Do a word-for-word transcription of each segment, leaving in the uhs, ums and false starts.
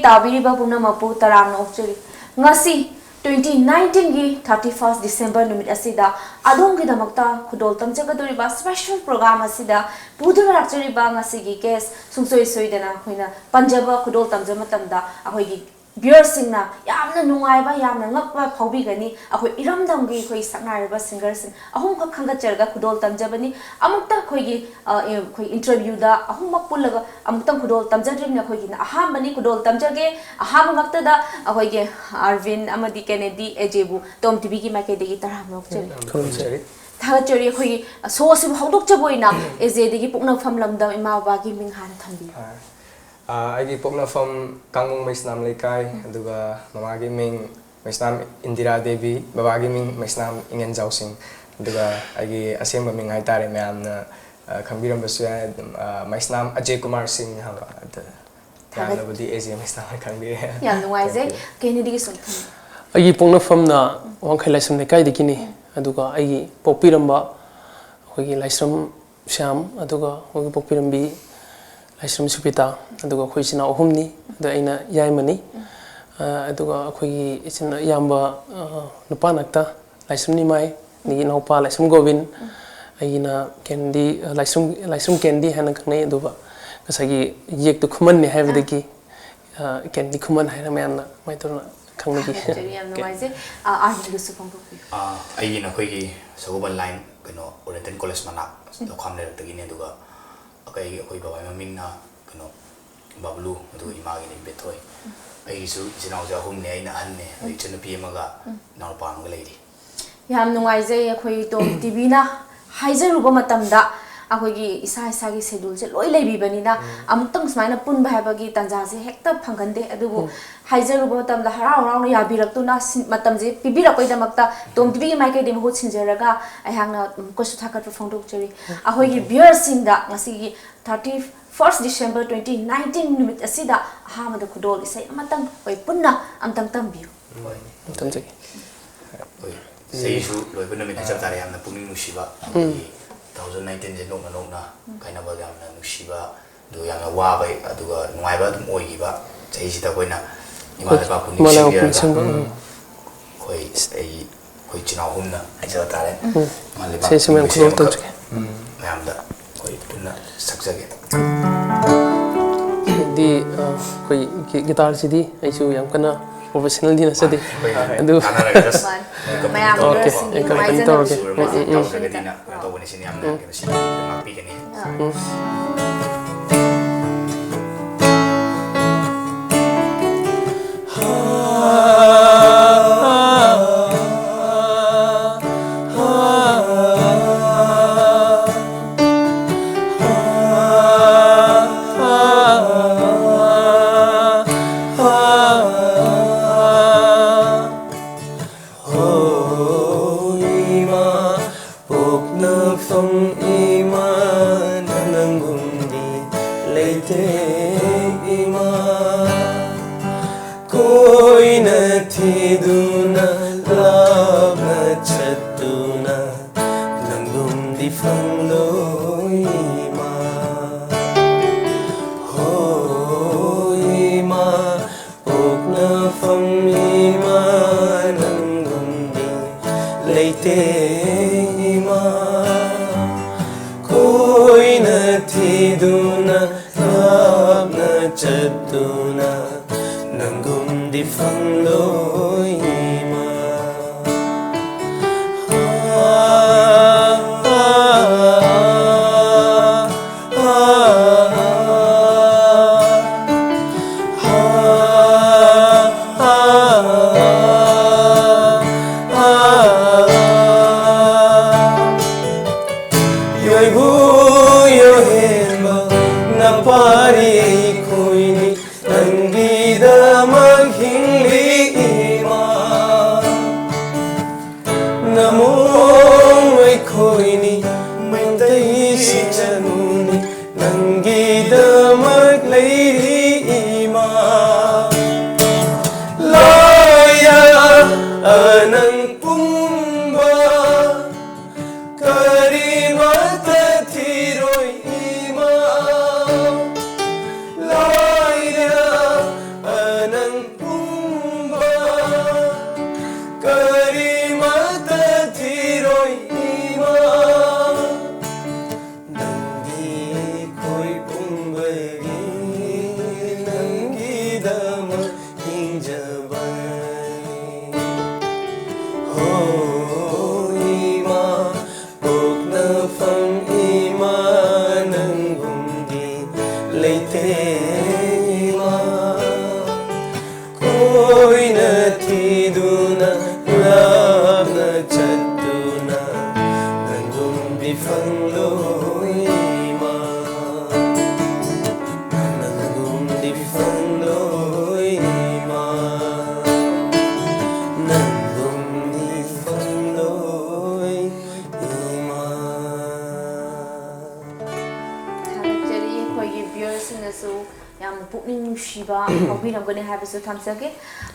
ꯇꯥꯕꯤꯔꯤꯕ ꯄꯨꯝꯅꯃꯛꯄꯨ ꯇꯔꯥꯝꯅ ꯑꯣꯛꯆꯔꯤ꯫ ꯉꯁꯤ twenty nineteen ꯒꯤ thirty first December ꯅꯨꯃꯤꯠ ꯑꯁꯤꯗ ꯑꯗꯣꯝꯒꯤꯗꯃꯛꯇ ꯈꯨꯗꯣꯜ ꯇꯝꯖꯒꯗꯧꯔꯤꯕ special program ꯑꯁꯤꯗ ꯄꯨꯗꯨꯅ ꯂꯥꯛꯆꯔꯤꯕ ꯉꯁꯤꯒꯤ guest ꯁꯨꯡꯁꯣꯏ ꯁꯣꯏꯗꯅ ꯑꯩꯈꯣꯏꯅ ꯄꯟꯖꯕ ꯈꯨꯗꯣꯜ ꯇꯝꯖꯕ ꯃꯇꯝꯗ ꯑꯩꯈꯣꯏꯒꯤ viewersꯁꯤꯡꯅ ꯌꯥꯝꯅ ꯅꯨꯡꯉꯥꯏꯕ, ꯌꯥꯝꯅ ꯉꯛꯄ ꯐꯥꯎꯕꯤꯒꯅꯤ꯫ ꯑꯩꯈꯣꯏ ꯏꯔꯝꯗꯝꯒꯤ ꯑꯩꯈꯣꯏ ꯁꯛꯅꯥꯏꯔꯕ singerꯁꯤꯡ ꯑꯍꯨꯝꯈꯛ ꯈꯟꯒꯠꯆꯔꯒ ꯈꯨꯗꯣꯜ ꯇꯝꯖꯕꯅꯤ꯫ ꯑꯃꯨꯛꯇ ꯑꯩꯈꯣꯏꯒꯤ, ꯑ, ꯑꯩꯈꯣꯏ interviewꯗ ꯑꯍꯨꯝꯃꯛ ꯄꯨꯜꯂꯒ ꯑꯃꯨꯛꯇꯪ ꯈꯨꯗꯣꯜ ꯇꯝꯖꯗ꯭ꯔꯤꯕꯅꯤ꯫ ꯑꯩꯈꯣꯏꯒꯤꯅ ꯑꯍꯥꯟꯕꯅꯤ꯫ ꯈꯨꯗꯣꯜ ꯇꯝꯖꯒꯦ꯫ ꯑꯍꯥꯟꯕꯃꯛꯇꯗ ꯑꯩꯈꯣꯏꯒꯤ ꯑꯥꯔꯕꯤꯟ ꯑꯃꯗꯤ ꯀꯦꯅꯦꯗꯤ ꯑꯦꯖꯦꯕꯨ ꯇꯣꯝ ꯇꯤꯚꯤꯒꯤ ꯃꯥꯏꯀꯩꯗꯒꯤ ꯇꯔꯥꯝꯅ ꯑꯣꯛꯆꯔꯤ꯫ ꯌꯥꯝ ꯈꯨꯔꯨꯝꯖꯔꯤ꯫ ꯊꯥꯒꯠꯆꯔꯤ꯫ ꯑꯩꯈꯣꯏꯒꯤ ꯁꯣ ꯑꯁꯤꯕꯨ ꯍꯧꯗꯣꯛꯆꯕ ꯑꯣꯏꯅ ꯑꯦꯖꯦꯗꯒꯤ ꯄꯣꯛꯅꯐꯝ, ꯂꯝꯗꯝ, ꯏꯃꯥ ꯕꯕꯥꯒꯤ ꯃꯤꯡ ꯍꯥꯟꯅ ꯊꯝꯕꯤꯌꯨ꯫ ꯑꯥ, ꯑꯩꯒꯤ ꯄꯣꯛꯅꯐꯝ ꯀꯥꯡꯕꯣꯡ ꯃꯩꯁꯅꯥꯝ ꯂꯩꯀꯥꯏ, ꯑꯗꯨꯒ ꯃꯃꯥꯒꯤ ꯃꯤꯡ ꯃꯩꯁꯅꯥꯝ ꯏꯟꯗꯤꯔꯥ ꯗꯦꯕꯤ, ꯕꯕꯥꯒꯤ ꯃꯤꯡ ꯃꯩꯁꯅꯥꯝ ꯏꯉꯦꯟꯖꯥꯎ ꯁꯤꯡ, ꯑꯗꯨꯒ ꯑꯩꯒꯤ ꯑꯁꯦꯡꯕ ꯃꯤꯡ ꯍꯥꯏꯇꯥꯔꯦ, ꯃꯌꯥꯝꯅ, ꯑ, ꯈꯪꯕꯤꯔꯝꯕꯁꯨ ꯌꯥꯏ, ꯑꯗꯨꯝ, ꯑ, ꯃꯩꯁꯅꯥꯝ ꯑꯖꯦ ꯀꯨꯃꯥꯔ ꯁꯤꯡ ꯍꯥꯏꯕ꯫ ꯑꯗꯨ ꯊꯥꯒꯠ- ꯃꯌꯥꯝꯅꯕꯨꯗꯤ ꯑꯦꯖꯦ ꯃꯩꯁꯅꯥꯝ ꯍꯥꯏꯅ ꯈꯪꯕꯤꯔꯦ꯫ ꯌꯥꯝ ꯅꯨꯡꯉꯥꯏꯖꯩ꯫ Thank you꯫ ꯀꯦꯅꯦꯗꯤꯒꯤ ꯁꯨꯝ ꯊꯝꯕꯤꯌꯨ꯫ ꯑꯩꯒꯤ ꯄꯣꯛꯅꯐꯝꯅ ꯋꯥꯡꯈꯩ ꯂꯥꯏꯁ꯭ꯔꯝ ꯂꯩꯀꯥꯏꯗꯒꯤꯅꯤ, ꯑꯗꯨꯒ ꯑꯩꯒꯤ ꯄꯣꯛꯄꯤꯔꯝꯕ ꯑꯩꯈꯣꯏꯒꯤ ꯂꯥꯏꯁ꯭ꯔꯝ ꯁ꯭ꯌꯥꯝ, ꯑꯗꯨꯒ ꯑꯩꯈꯣꯏꯒꯤ ꯄꯣꯛꯄꯤꯔꯝꯕꯤ ꯂꯥꯏꯁ꯭ꯔꯝ ꯁꯨꯄꯤꯇꯥ, ꯑꯗꯨꯒ ꯑꯩꯈꯣꯏ ꯏꯆꯤꯟ ꯏꯅꯥꯎ ꯑꯍꯨꯝꯅꯤ꯫ ꯑꯗꯣ ꯑꯩꯅ ꯌꯥꯏꯃꯅꯤ꯫ ꯑ, ꯑꯗꯨꯒ ꯑꯩꯈꯣꯏꯒꯤ ꯏꯆꯤꯟ ꯏꯌꯥꯝꯕ, ꯑ, ꯅꯨꯄꯥ ꯉꯥꯛꯇ ꯂꯥꯏꯁ꯭ꯔꯝ ꯅꯤꯃꯥꯏ, ꯑꯗꯒꯤ ꯏꯅꯥꯎꯄꯥ ꯂꯥꯏꯁ꯭ꯔꯝ ꯒꯣꯕꯤꯟ, ꯑꯩꯒꯤꯅ ꯀꯦꯟꯗꯤ, ꯑ, ꯂꯥꯏꯁ꯭ꯔꯝ, ꯂꯥꯏꯁ꯭ꯔꯝ ꯀꯦꯟꯗꯤ ꯍꯥꯏꯅ ꯈꯪꯅꯩ꯫ ꯑꯗꯨꯒ ꯉꯁꯥꯏꯒꯤ ꯌꯦꯛꯇꯨ ꯈꯨꯃꯟꯅꯤ ꯍꯥꯏꯕꯗꯒꯤ, ꯑ, ꯀꯦꯟꯗꯤ ꯈꯨꯃꯟ ꯍꯥꯏꯅ ꯃꯌꯥꯝꯅ ꯑꯗꯨꯃꯥꯏꯅ ꯇꯧꯅ ꯈꯪꯅꯈꯤ꯫ ꯊꯥꯒꯠꯆꯔꯤ, ꯌꯥꯝ ꯅꯨꯡꯉꯥꯏꯖꯩ꯫ ꯑ, ꯑꯥꯔꯕꯤꯟꯗꯨꯁꯨ ꯐꯣꯡꯗꯣꯛꯄꯤꯌꯨ꯫ ꯑ, ꯑꯩꯒꯤꯅ ꯑꯩꯈꯣꯏꯒꯤ ꯁꯒꯣꯜꯕꯟ ꯂꯥꯏꯟ, ꯀꯩꯅꯣ, ꯑꯣꯔꯤꯌꯦꯟꯇꯦꯜ ꯀꯣꯂꯦꯖ ꯃꯅꯥꯛ, ꯂꯧꯈꯥꯝ ꯂꯩꯔꯛꯇꯒꯤꯅꯦ꯫ ꯑꯗꯨꯒ ꯑꯩꯈꯣꯏ, ꯑꯩꯈꯣꯏ ꯕꯕꯥꯒꯤ ꯃꯃꯤꯡꯅ, ꯀꯩꯅꯣ, ꯕꯕꯂꯨ, ꯑꯗꯨꯒ ꯏꯃꯥꯒꯤꯅ ꯏꯕꯦꯊꯣꯏ꯫ ꯑꯩꯒꯤꯁꯨ ꯏꯆꯤꯟ ꯏꯅꯥꯎꯁꯦ ꯑꯍꯨꯝꯅꯦ, ꯑꯩꯅ ꯑꯍꯟꯅꯦ, ꯑꯗꯩ ꯏꯆꯟꯅꯨꯄꯤ ꯑꯃꯒ ꯏꯅꯥꯎꯅꯨꯄꯥ ꯑꯃꯒ ꯂꯩꯔꯤ꯫ ꯌꯥꯝ ꯅꯨꯡꯉꯥꯏꯖꯩ꯫ ꯑꯩꯈꯣꯏ ꯇꯣꯝ ꯇꯤꯚꯤꯅ ꯍꯥꯏꯖꯔꯨꯕ ꯃꯇꯝꯗ ꯑꯩꯈꯣꯏꯒꯤ ꯏꯁꯥ ꯏꯁꯥꯒꯤ scheduleꯁꯦ ꯂꯣꯏ ꯂꯩꯕꯤꯕꯅꯤꯅ ꯑꯃꯨꯛꯇꯪ ꯁꯨꯃꯥꯏꯅ ꯄꯨꯟꯕ ꯍꯥꯏꯕꯒꯤ ꯇꯥꯟꯖꯥꯁꯦ ꯍꯦꯛꯇ ꯐꯪꯒꯟꯗꯦ꯫ ꯑꯗꯨꯕꯨ ꯍꯥꯏꯖꯔꯨꯕ ꯃꯇꯝꯗ ꯍꯔꯥꯎ ꯍꯔꯥꯎꯅ ꯌꯥꯕꯤꯔꯛꯇꯨꯅ ꯁꯤ-, ꯃꯇꯝꯁꯦ ꯄꯤꯕꯤꯔꯛꯄꯒꯤꯗꯃꯛꯇ ꯇꯣꯝ ꯇꯤꯚꯤꯒꯤ ꯃꯥꯏꯀꯩꯗꯒꯤ ꯃꯍꯨꯠ ꯁꯤꯟꯖꯔꯒ ꯑꯩꯍꯥꯛꯅ, ꯎꯝ, ꯑꯃꯨꯛꯀꯁꯨ ꯊꯥꯒꯠꯄ ꯐꯣꯡꯗꯣꯛꯆꯔꯤ꯫ ꯑꯩꯈꯣꯏꯒꯤ viewersꯁꯤꯡꯗ ꯉꯁꯤꯒꯤ thirty first December twenty nineteen ꯅꯨꯃꯤꯠ ꯑꯁꯤꯗ ꯑꯍꯥꯟꯕꯗ ꯈꯨꯗꯣꯜ ꯏꯁꯩ ꯑꯃꯇꯪ ꯑꯩꯈꯣꯏ ꯄꯨꯟꯅ ꯑꯝꯇꯪ ꯇꯝꯕꯤꯌꯨ꯫ ꯍꯣꯏ꯫ ꯇꯝꯖꯒꯦ꯫ ꯍꯣꯏ꯫ ꯏꯁꯩꯁꯨ ꯂꯣꯏꯕ ꯅꯨꯃꯤꯠ ꯍꯥꯏꯖꯕ ꯇꯥꯔꯦ꯫ ꯌꯥꯝꯅ ꯄꯨꯛꯅꯤꯡ ꯅꯨꯡꯁꯤꯕ꯫ ꯎꯝ꯫ ꯑꯩꯈꯣꯏꯒꯤ two thousand nineteenꯁꯦ ꯅꯣꯛꯅ ꯅꯣꯛꯅ ꯀꯥꯏꯅꯕ ꯌꯥꯝꯅ ꯅꯨꯡꯁꯤꯕ, ꯑꯗꯨꯒ ꯌꯥꯝꯅ ꯋꯥꯕ, ꯑꯗꯨꯒ ꯅꯨꯡꯉꯥꯏꯕ ꯑꯗꯨꯝ ꯑꯣꯏꯈꯤꯕ ꯆꯍꯤꯁꯤꯗ ꯑꯩꯈꯣꯏꯅ ꯏꯃꯥ ꯂꯩꯕꯥꯛꯄꯨ ꯏꯃꯥ ꯂꯩꯕꯥꯛꯄꯨ ꯅꯤꯡꯁꯤꯡꯕꯤꯔꯒ ꯅꯤꯡꯁꯤꯡꯕ, ꯎꯝ꯫ ꯑꯩꯈꯣꯏ ꯑꯩ ꯑꯩꯈꯣꯏ ꯏꯆꯤꯟ ꯏꯅꯥꯎ ꯑꯍꯨꯝꯅ ꯍꯥꯏꯖꯕ ꯇꯥꯔꯦ, ꯎꯝ꯫ ꯏꯃꯥ ꯂꯩꯕꯥꯛ ꯏꯁꯩ ꯁꯨꯃꯥꯏꯅ ꯅꯤꯡꯁꯤꯡꯕ ꯈꯨꯗꯣꯜ ꯑꯃꯈꯛ ꯇꯧꯖꯒꯦ꯫ ꯃꯌꯥꯝꯗ ꯑꯩꯈꯣꯏ ꯄꯨꯟꯅ ꯁꯛꯆꯒꯦ꯫ ꯗꯤ ꯑ, ꯑꯩꯈꯣꯏ ꯒꯤ- ꯒꯤꯇꯥꯔꯁꯤꯗꯤ ꯑꯩꯁꯨ ꯌꯥꯝ ꯀꯟꯅ ꯄ꯭ꯔꯣꯐꯦꯁꯅꯦꯜꯗꯤ ꯅꯠꯆꯗꯦ꯫ ꯑꯩꯈꯣꯏ ꯑꯗꯨ ꯇꯥꯟꯅꯔꯒ just ꯃꯌꯥꯝ ꯑꯣꯀꯦ, ꯁꯤꯡꯒꯤ ꯑꯦꯡꯀꯔꯤꯡ ꯅꯨꯡꯉꯥꯏꯖꯅꯕ ꯇꯧꯔꯒꯦ꯫ ꯎꯝ, ꯎꯝ, ꯎꯝ꯫ ꯇꯧꯖꯒꯗꯤꯅ ꯀꯩꯅꯣ ꯇꯧꯕꯅꯤ, ꯁꯤꯅꯤ ꯌꯥꯝꯅ ꯎꯝ꯫ ꯀꯩꯅꯣ ꯁꯤ ꯉꯥꯛꯄꯤꯒꯅꯤ꯫ ꯎꯝ꯫ ꯍꯣ ꯏꯃꯥ, ꯄꯣꯛꯅꯐꯝ ꯏꯃꯥ, ꯅꯪꯒꯨꯝꯗꯤ ꯂꯩꯇꯦ ꯏꯃꯥ꯫ ꯀꯣꯏꯅ ꯊꯤꯗꯨꯅ ꯂꯥꯞꯅ ꯆꯠꯇꯨꯅ ꯅꯪꯒꯨꯝꯗꯤ ꯐꯪꯂꯣꯏ ꯏꯃꯥ꯫ ꯍꯣ ꯏꯃꯥ, ꯄꯣꯛꯅꯐꯝ ꯏꯃꯥ, ꯅꯪꯒꯨꯝꯗꯤ ꯂꯩꯇꯦ ꯏꯃꯥ꯫ ꯀꯣꯏꯅ ꯊꯤꯗꯨꯅ ꯂꯥꯞꯅ ꯆꯠꯇꯨꯅ ꯅꯪꯒꯨꯝꯗꯤ ꯐꯪꯂꯣꯏ ꯏꯃꯥ꯫ ꯌꯣꯏꯕꯨ ꯌꯣꯍꯦꯟꯕ ꯅꯄꯥꯔꯤ ꯑꯩꯈꯣꯏꯅꯤ, ꯅꯪꯒꯤꯗꯃꯛ ꯍꯤꯡꯂꯤ ꯏꯃꯥ꯫ ꯅꯃꯣꯡ ꯑꯩꯈꯣꯏꯅꯤ, ꯃꯩꯇꯩ ꯏꯆꯅꯨꯅꯤ, ꯅꯪꯒꯤꯗꯃꯛ ꯂꯩꯔꯤ ꯏꯃꯥ꯫ ꯂꯥꯏꯔ ꯑꯅꯪ ꯄꯨꯝꯕ ꯀꯔꯤꯃꯠꯇ ꯊꯤꯔꯣꯏ ꯏꯃꯥ꯫ ꯂꯥꯏꯔ ꯑꯣꯏꯅ ꯊꯤꯗꯨꯅ ꯂꯥꯞꯅ ꯆꯠꯇꯨꯅ ꯅꯪꯒꯨꯝꯗꯤ ꯐꯪꯂꯣꯏ ꯏꯃꯥ, ꯅꯪꯒꯨꯝꯗꯤ ꯐꯪꯂꯣꯏ ꯏꯃꯥ, ꯅꯪꯒꯨꯝꯗꯤ ꯐꯪꯂꯣꯏ ꯏꯃꯥ꯫ ꯊꯥꯒꯠꯆꯔꯤ꯫ ꯑꯩꯈꯣꯏꯒꯤ viewersꯁꯤꯡꯅꯁꯨ ꯌꯥꯝꯅ ꯄꯨꯛꯅꯤꯡ ꯅꯨꯡꯁꯤꯕ ꯐꯥꯎꯕꯤꯔꯝꯒꯅꯤ ꯍꯥꯏꯕꯁꯨ ꯊꯝꯖꯒꯦ꯫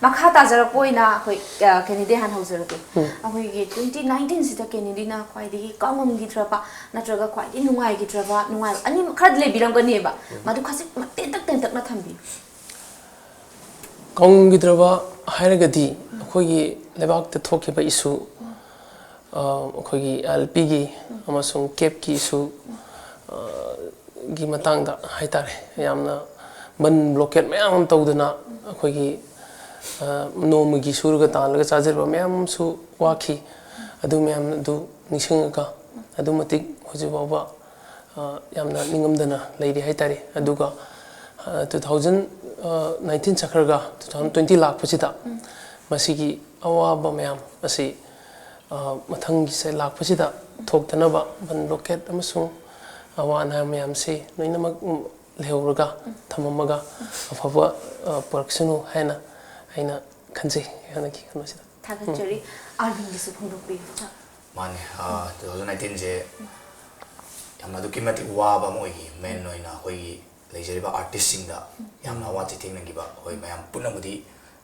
ꯃꯈꯥ ꯇꯥꯖꯔꯛꯄ ꯑꯣꯏꯅ ꯑꯩꯈꯣꯏ, ꯑ, ꯀꯦꯅꯤꯗꯤ ꯍꯥꯟꯅ ꯍꯧꯖꯔꯛꯀꯦ꯫ ꯎꯝ꯫ ꯑꯩꯈꯣꯏꯒꯤ twenty nineteenꯁꯤꯗ ꯀꯦꯅꯤꯗꯤꯅ ꯈ꯭ꯋꯥꯏꯗꯒꯤ ꯀꯥꯎꯉꯝꯈꯤꯗ꯭ꯔꯕ ꯅꯠꯇ꯭ꯔꯒ ꯈ꯭ꯋꯥꯏꯗꯒꯤ ꯅꯨꯡꯉꯥꯏꯈꯤꯗ꯭ꯔꯕ, ꯅꯨꯡꯉꯥꯏꯕ ꯑꯅꯤ ꯈꯔꯗꯤ ꯂꯩꯕꯤꯔꯝꯒꯅꯦꯕ꯫ ꯎꯝ꯫ ꯃꯗꯨ ꯈꯖꯤꯛ ꯇꯦꯟꯇꯛ ꯇꯦꯟꯇꯛꯅ ꯊꯝꯕꯤꯌꯨ꯫ ꯀꯥꯎꯉꯝꯈꯤꯗ꯭ꯔꯕ ꯍꯥꯏꯔꯒꯗꯤ ꯑꯩꯈꯣꯏꯒꯤ ꯂꯩꯕꯥꯛꯇ ꯊꯣꯛꯈꯤꯕ issue, ꯑ, ꯑꯩꯈꯣꯏꯒꯤ ILPꯒꯤ ꯑꯃꯁꯨꯡ CABꯀꯤ issue, ꯑ, ꯒꯤ ꯃꯇꯥꯡꯗ ꯍꯥꯏꯇꯥꯔꯦ, ꯌꯥꯝꯅ ꯕꯟ blockade ꯃꯌꯥꯝ ꯑꯃ ꯇꯧꯗꯅ ꯑꯩꯈꯣꯏꯒꯤ, ꯑ, ꯅꯣꯡꯃꯒꯤ ꯁꯨꯔꯒ ꯇꯥꯜꯂꯒ ꯆꯥꯖꯔꯤꯕ ꯃꯌꯥꯝ ꯑꯃꯁꯨ ꯋꯥꯈꯤ꯫ ꯑꯗꯨ ꯃꯌꯥꯝ ꯑꯗꯨ ꯅꯤꯡꯁꯤꯡꯉꯒ ꯑꯗꯨꯛꯀꯤ ꯃꯇꯤꯛ ꯍꯧꯖꯤꯛ ꯐꯥꯎꯕ, ꯑ, ꯌꯥꯝꯅ ꯅꯤꯡꯉꯝꯗꯅ ꯂꯩꯔꯤ ꯍꯥꯏꯇꯥꯔꯦ꯫ ꯑꯗꯨꯒ, ꯑ, two thousand nineteen ꯆꯠꯈ꯭ꯔꯒ two thousand twenty ꯂꯥꯛꯄꯁꯤꯗ ꯃꯁꯤꯒꯤ ꯑꯋꯥꯕ ꯃꯌꯥꯝ ꯑꯁꯤ, ꯑ, ꯃꯊꯪꯒꯤꯁꯦ ꯂꯥꯛꯄꯁꯤꯗ ꯊꯣꯛꯇꯅꯕ ꯕꯟ blockade ꯑꯃꯁꯨꯡ ꯑꯋꯥ ꯑꯅꯥ ꯃꯌꯥꯝꯁꯤ ꯂꯣꯏꯅꯃꯛ, ꯎꯝ, ꯂꯩꯍꯧꯔꯒ ꯊꯝꯃꯝꯃꯒ ꯑꯐꯕ, ꯑ, ꯄꯨꯔꯛꯁꯅꯨ ꯍꯥꯏꯅ ꯑꯩꯅ ꯈꯟꯖꯩ ꯍꯟꯗꯛꯀꯤ ꯀꯩꯅꯣꯁꯤꯗ꯫ ꯊꯥꯒꯠꯆꯔꯤ꯫ ꯑꯥꯔꯕꯤꯟꯒꯤꯁꯨ ꯐꯣꯡꯗꯣꯛꯄꯤꯌꯨ꯫ ꯃꯥꯅꯦ, ꯑ, two thousand nineteenꯁꯦ ꯌꯥꯝꯅ ꯑꯗꯨꯛꯀꯤ ꯃꯇꯤꯛ ꯋꯥꯕ ꯑꯃ ꯑꯣꯏꯈꯤ꯫ Main ꯑꯣꯏꯅ ꯑꯩꯈꯣꯏꯒꯤ ꯂꯩꯖꯔꯤꯕ artistꯁꯤꯡꯗ ꯌꯥꯝꯅ ꯑꯋꯥ ꯆꯩꯊꯦꯡ ꯅꯪꯈꯤꯕ, ꯑꯩꯈꯣꯏ ꯃꯌꯥꯝ ꯄꯨꯝꯅꯃꯛꯇꯤ,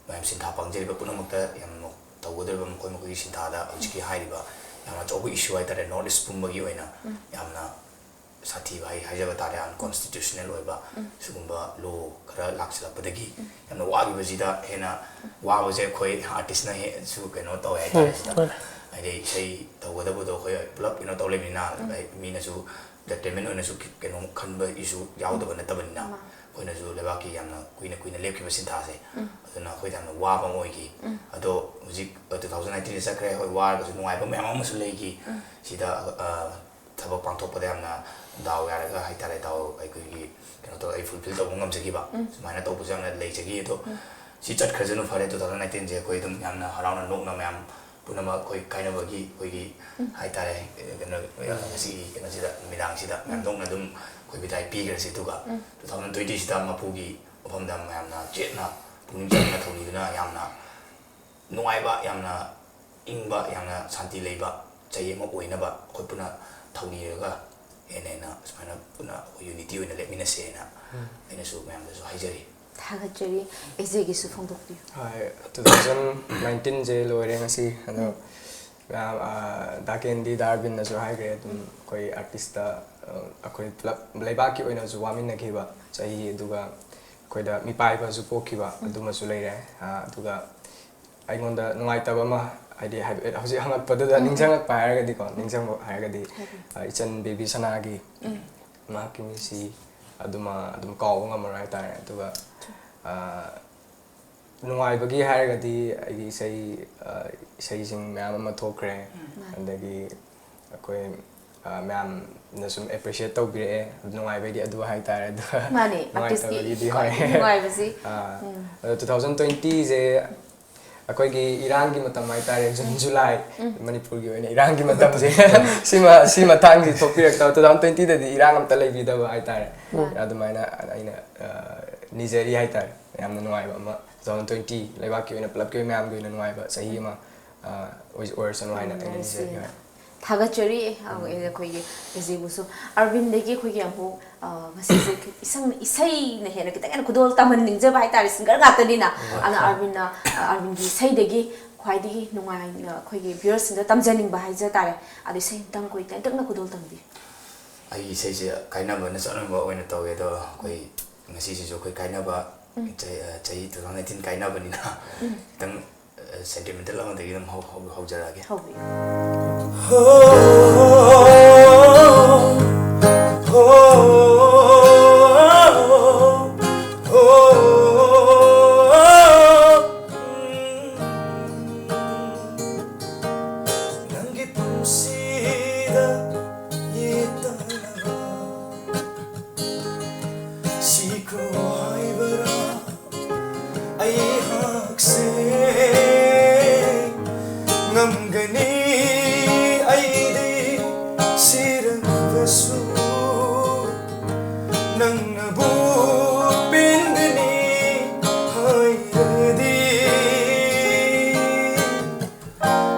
ꯃꯌꯥꯝ ꯁꯤꯟꯊꯥ ꯄꯥꯡꯖꯔꯤꯕ ꯄꯨꯝꯅꯃꯛꯇ ꯌꯥꯝꯅ ꯇꯧꯒꯗꯧꯔꯤꯕ ꯃꯈꯣꯏ ꯃꯈꯣꯏꯒꯤ ꯁꯤꯟꯊꯥꯗ ꯍꯧꯖꯤꯛꯀꯤ ꯍꯥꯏꯔꯤꯕ ꯌꯥꯝꯅ ꯑꯆꯧꯕ issue ꯍꯥꯏꯇꯥꯔꯦ, North East ꯄꯨꯝꯕꯒꯤ ꯑꯣꯏꯅ ꯌꯥꯝꯅ ꯁꯥꯊꯤꯕ ꯍꯥꯏ-, ꯍꯥꯏꯖꯕ ꯇꯥꯔꯦ, unconstitutional ꯑꯣꯏꯕ ꯁꯤꯒꯨꯝꯕ law ꯈꯔ ꯂꯥꯛꯁꯤꯜꯂꯛꯄꯗꯒꯤ ꯌꯥꯝꯅ ꯋꯥꯈꯤꯕꯁꯤꯗ ꯍꯦꯟꯅ ꯋꯥꯕꯁꯦ ꯑꯩꯈꯣꯏ artistꯅ ꯍꯦꯟꯅꯁꯨ ꯀꯩꯅꯣ ꯇꯧꯋꯦ ꯍꯥꯏꯇꯥꯔꯦ꯫ ꯎꯝ, ꯁꯤꯗ ꯃꯥꯅꯦ꯫ ꯍꯥꯏꯗꯤ ꯏꯁꯩ ꯇꯧꯒꯗꯕꯗꯣ ꯑꯩꯈꯣꯏ ꯄꯨꯂꯞ ꯀꯩꯅꯣ ꯇꯧ ꯂꯩꯕꯅꯤꯅ, ꯎꯝ꯫ ꯍꯥꯏꯗꯤ ꯃꯤꯅꯁꯨ entertainment ꯑꯣꯏꯅꯁꯨ ꯀꯩꯅꯣ ꯈꯟꯕ issue ꯌꯥꯎꯗꯕ ꯅꯠꯇꯕꯅꯤꯅ, ꯃꯥ꯫ ꯑꯩꯈꯣꯏꯅꯁꯨ ꯂꯩꯕꯥꯛꯀꯤ ꯌꯥꯝꯅ ꯀꯨꯏꯅ ꯀꯨꯏꯅ ꯂꯦꯞꯈꯤꯕ ꯁꯤꯟꯊꯥꯁꯦ, ꯎꯝ꯫ ꯑꯗꯨꯅ ꯑꯩꯈꯣꯏꯗ ꯌꯥꯝꯅ ꯋꯥꯕ ꯑꯃ ꯑꯣꯏꯈꯤ꯫ ꯎꯝ꯫ ꯑꯗꯣ ꯍꯧꯖꯤꯛ two thousand nineteenꯁꯦ ꯆꯠꯈ꯭ꯔꯦ, ꯍꯣꯏ, ꯋꯥꯔꯒꯁꯨ ꯅꯨꯡꯉꯥꯏꯕ ꯃꯌꯥꯝ ꯑꯃꯁꯨ ꯂꯩꯈꯤ꯫ ꯎꯝ꯫ ꯁꯤꯗ, ꯑ, ꯊꯕꯛ ꯄꯥꯡꯊꯣꯛꯄꯗ ꯌꯥꯝꯅ ꯗꯥꯎ ꯌꯥꯔꯒ ꯍꯥꯏꯇꯥꯔꯦ, ꯗꯥꯎ ꯑꯩꯈꯣꯏꯒꯤ ꯀꯩꯅꯣ ꯇꯧꯔ ꯑꯩ fulfill ꯇꯧꯕ ꯉꯝꯖꯈꯤꯕ, ꯎꯝ꯫ ꯁꯨꯃꯥꯏꯅ ꯇꯧꯕꯁꯨ ꯌꯥꯝꯅ ꯂꯩꯖꯈꯤ꯫ ꯑꯗꯣ ꯎꯝ꯫ ꯁꯤ ꯆꯠꯈ꯭ꯔꯁꯅꯨ, ꯐꯔꯦ꯫ Two thousand nineteenꯁꯦ ꯑꯩꯈꯣꯏ ꯑꯗꯨꯝ ꯌꯥꯝꯅ ꯍꯔꯥꯎꯅ ꯅꯣꯛꯅ ꯃꯌꯥꯝ ꯄꯨꯝꯅꯃꯛ ꯑꯩꯈꯣꯏ ꯀꯥꯏꯅꯕꯒꯤ ꯑꯩꯈꯣꯏꯒꯤ ꯍꯥꯏꯇꯥꯔꯦ, ꯀꯩꯅꯣ, ꯉꯁꯤꯒꯤ ꯀꯩꯅꯣꯁꯤꯗ, ꯅꯨꯃꯤꯗꯥꯡꯁꯤꯗ ꯃꯌꯥꯝ ꯅꯣꯛꯅ ꯑꯗꯨꯝ ꯑꯩꯈꯣꯏ ꯕꯤꯗꯥꯏ ꯄꯤꯈ꯭ꯔꯁꯤ꯫ ꯑꯗꯨꯒ two thousand twentyꯁꯤꯗ ꯃꯄꯨꯒꯤ ꯃꯐꯝꯗ ꯃꯌꯥꯝꯅ ꯆꯦꯠꯅ ꯄꯨꯛꯅꯤꯡ ꯆꯪꯅ ꯊꯧꯅꯤꯗꯨꯅ ꯌꯥꯝꯅ ꯅꯨꯡꯉꯥꯏꯕ, ꯌꯥꯝꯅ ꯏꯪꯕ, ꯌꯥꯝꯅ ꯁꯥꯟꯇꯤ ꯂꯩꯕ ꯆꯍꯤ ꯑꯃ ꯑꯣꯏꯅꯕ ꯑꯩꯈꯣꯏ ꯄꯨꯟꯅ ꯊꯧꯅꯤꯔꯒ ꯍꯦꯟꯅ ꯍꯦꯟꯅ ꯁꯨꯃꯥꯏꯅ ꯄꯨꯟꯅ ꯑꯩꯈꯣꯏ unity ꯑꯣꯏꯅ ꯂꯦꯞꯃꯤꯟꯅꯁꯦꯅ ꯑꯩꯅꯁꯨ ꯃꯌꯥꯝꯗꯁꯨ ꯍꯥꯏꯖꯔꯤ꯫ ꯊꯥꯒꯠꯆꯔꯤ꯫ ꯑꯦꯖꯦꯒꯤꯁꯨ ꯐꯣꯡꯗꯣꯛꯄꯤꯌꯨ꯫ ꯍꯣꯏ, two thousand nineteenꯁꯦ ꯂꯣꯏꯔꯦ ꯉꯁꯤ꯫ ꯑꯗꯣ ꯃꯌꯥꯝ, ꯑ, ꯗꯥ ꯀꯦꯟꯗꯤ, ꯗꯥ ꯑꯔꯕꯤꯟꯅꯁꯨ ꯍꯥꯏꯈ꯭ꯔꯦ ꯑꯗꯨꯝ, ꯑꯩꯈꯣꯏ artistꯇ, ꯑ, ꯑꯩꯈꯣꯏ ꯄꯨꯂꯞ ꯂꯩꯕꯥꯛꯀꯤ ꯑꯣꯏꯅꯁꯨ ꯋꯥꯃꯤꯟꯅꯈꯤꯕ ꯆꯍꯤ, ꯑꯗꯨꯒ ꯑꯩꯈꯣꯏꯗ ꯃꯤꯄꯥꯏꯕꯁꯨ ꯄꯣꯛꯈꯤꯕ ꯑꯗꯨꯃꯁꯨ ꯂꯩꯔꯦ꯫ ꯑ, ꯑꯗꯨꯒ ꯑꯩꯉꯣꯟꯗ ꯅꯨꯡꯉꯥꯏꯇꯕ ꯑꯃ, ꯍꯥꯏꯗꯤ, ꯍꯥꯏ-, ꯍꯧꯖꯤꯛ ꯍꯪꯉꯛꯄꯗꯨꯗ ꯅꯤꯡꯁꯤꯡꯉꯛꯄ ꯍꯥꯏꯔꯒꯗꯤꯀꯣ, ꯅꯤꯡꯁꯤꯡꯕ ꯍꯥꯏꯔꯒꯗꯤ, ꯑ, ꯏꯆꯟ ꯕꯦꯕꯤ ꯁꯅꯥꯒꯤ ꯃꯍꯥꯛꯀꯤ ꯃꯤꯁꯤ ꯑꯗꯨꯃ ꯑꯗꯨꯝ ꯀꯥꯎꯕ ꯉꯝꯃꯔꯣꯏ ꯍꯥꯏꯇꯥꯔꯦ꯫ ꯑꯗꯨꯒ, ꯑ, ꯅꯨꯡꯉꯥꯏꯕꯒꯤ ꯍꯥꯏꯔꯒꯗꯤ ꯑꯩꯒꯤ ꯏꯁꯩ, ꯑ, ꯏꯁꯩꯁꯤꯡ ꯃꯌꯥꯝ ꯑꯃ ꯊꯣꯛꯈ꯭ꯔꯦ꯫ ꯑꯗꯒꯤ ꯑꯩꯈꯣꯏ, ꯑ, ꯃꯌꯥꯝꯅ ꯁꯨꯝ appreciate ꯇꯧꯕꯤꯔꯛꯑꯦ, ꯅꯨꯡꯉꯥꯏꯕꯩꯗꯤ ꯑꯗꯨ ꯍꯥꯏꯇꯥꯔꯦ꯫ ꯑꯗꯨꯒ ꯃꯥꯅꯦ, ꯅꯨꯡꯉꯥꯏꯇꯕꯒꯤꯗꯤ, artistꯀꯤ ꯍꯣꯏ꯫ ꯈ꯭ꯋꯥꯏꯗꯒꯤ ꯅꯨꯡꯉꯥꯏꯕꯁꯤ꯫ ꯑ, ꯑꯗꯣ two thousand twentyꯁꯦ ꯑꯩꯈꯣꯏꯒꯤ ꯏꯔꯥꯡꯒꯤ ꯃꯇꯝ ꯍꯥꯏꯇꯥꯔꯦ, June July, ꯃꯅꯤꯄꯨꯔꯒꯤ ꯑꯣꯏꯅ ꯏꯔꯥꯡꯒꯤ ꯃꯇꯝꯁꯦ, ꯁꯤꯃ, ꯁꯤ ꯃꯇꯥꯡꯁꯤ ꯊꯣꯛꯄꯤꯔꯛꯇꯕ, two thousand twentyꯗꯗꯤ ꯏꯔꯥꯡ ꯑꯝꯇ ꯂꯩꯕꯤꯗꯕ ꯍꯥꯏꯇꯥꯔꯦ꯫ ꯑꯗꯨꯃꯥꯏꯅ ꯑꯩꯅ, ꯑ, ꯅꯤꯖꯔꯤ ꯍꯥꯏꯇꯥꯔꯦ꯫ ꯌꯥꯝꯅ ꯅꯨꯡꯉꯥꯏꯕ ꯑꯃ, two thousand twenty ꯂꯩꯕꯥꯛꯀꯤ ꯑꯣꯏꯅ, ꯄꯨꯂꯞꯀꯤ ꯑꯣꯏꯅ, ꯃꯌꯥꯝꯒꯤ ꯑꯣꯏꯅ ꯅꯨꯡꯉꯥꯏꯕ ꯆꯍꯤ ꯑꯃ, ꯑ, ꯑꯣꯏ-, ꯑꯣꯏꯔꯁꯅꯨ ꯍꯥꯏꯅ ꯑꯩꯅ ꯅꯤꯖꯔꯤ꯫ ꯊꯥꯒꯠꯆꯔꯤ꯫ ꯑꯩꯈꯣꯏꯒꯤ ꯑꯦꯖꯦꯕꯨꯁꯨ꯫ ꯑꯔꯕꯤꯟꯗꯒꯤ ꯑꯩꯈꯣꯏꯒꯤ ꯑꯃꯨꯛ, ꯑ, ꯉꯁꯤꯁꯦ ꯏꯁꯪ-, ꯏꯁꯩꯅ ꯍꯦꯟꯅ ꯈꯤꯇꯪ ꯍꯦꯟꯅ ꯈꯨꯗꯣꯜ ꯇꯝꯍꯟꯅꯤꯡꯖꯕ ꯍꯥꯏꯇꯥꯔꯦ, singer ꯉꯥꯛꯇꯅꯤꯅ꯫ ꯑꯗꯨꯅ ꯑꯔꯕꯤꯟꯅ, ꯑ, ꯑꯔꯕꯤꯟꯒꯤ ꯏꯁꯩꯗꯒꯤ ꯈ꯭ꯋꯥꯏꯗꯒꯤ ꯅꯨꯡꯉꯥꯏꯅ ꯑꯩꯈꯣꯏꯒꯤ viewersꯁꯤꯡꯗ ꯇꯝꯖꯅꯤꯡꯕ ꯍꯥꯏꯖ ꯇꯥꯔꯦ꯫ ꯑꯗꯣ ꯏꯁꯩ ꯑꯝꯇꯪ ꯑꯩꯈꯣꯏ ꯇꯦꯟꯇꯛꯅ ꯈꯨꯗꯣꯜ ꯇꯝꯕꯤꯌꯨ꯫ ꯑꯩꯒꯤ ꯏꯁꯩꯁꯦ ꯀꯥꯏꯅꯕꯅ ꯆꯠꯅꯕ ꯑꯣꯏꯅ ꯇꯧꯋꯦ꯫ ꯑꯗꯣ ꯑꯩꯈꯣꯏ ꯉꯁꯤꯁꯤꯁꯨ ꯑꯩꯈꯣꯏ ꯀꯥꯏꯅꯕ, ꯆꯍꯤ, ꯑ, ꯆꯍꯤ two thousand nineteen ꯀꯥꯏꯅꯕꯅꯤꯅ ꯈꯤꯇꯪ, ꯑ, sentimental ꯑꯃꯗꯒꯤ ꯑꯗꯨꯝ ꯍꯧ-, ꯍꯧ-, ꯍꯧꯖꯔꯛꯑꯒꯦ꯫ ꯍꯧꯕꯤꯌꯨ꯫ ꯅꯪꯒꯤ ꯄꯨꯟꯁꯤꯗ ꯌꯦꯠꯇꯅꯕ ꯁꯤꯈ꯭ꯔꯣ ꯍꯥꯏꯕꯔꯥ? ꯑꯩ ꯁꯦ ꯉꯝꯒꯅꯤ ꯑꯩꯗꯤ ꯁꯤꯔꯕꯁꯨ ꯅꯪꯅꯕꯨ ꯄꯦꯟꯒꯅꯤ ꯍꯥꯏꯔꯗꯤ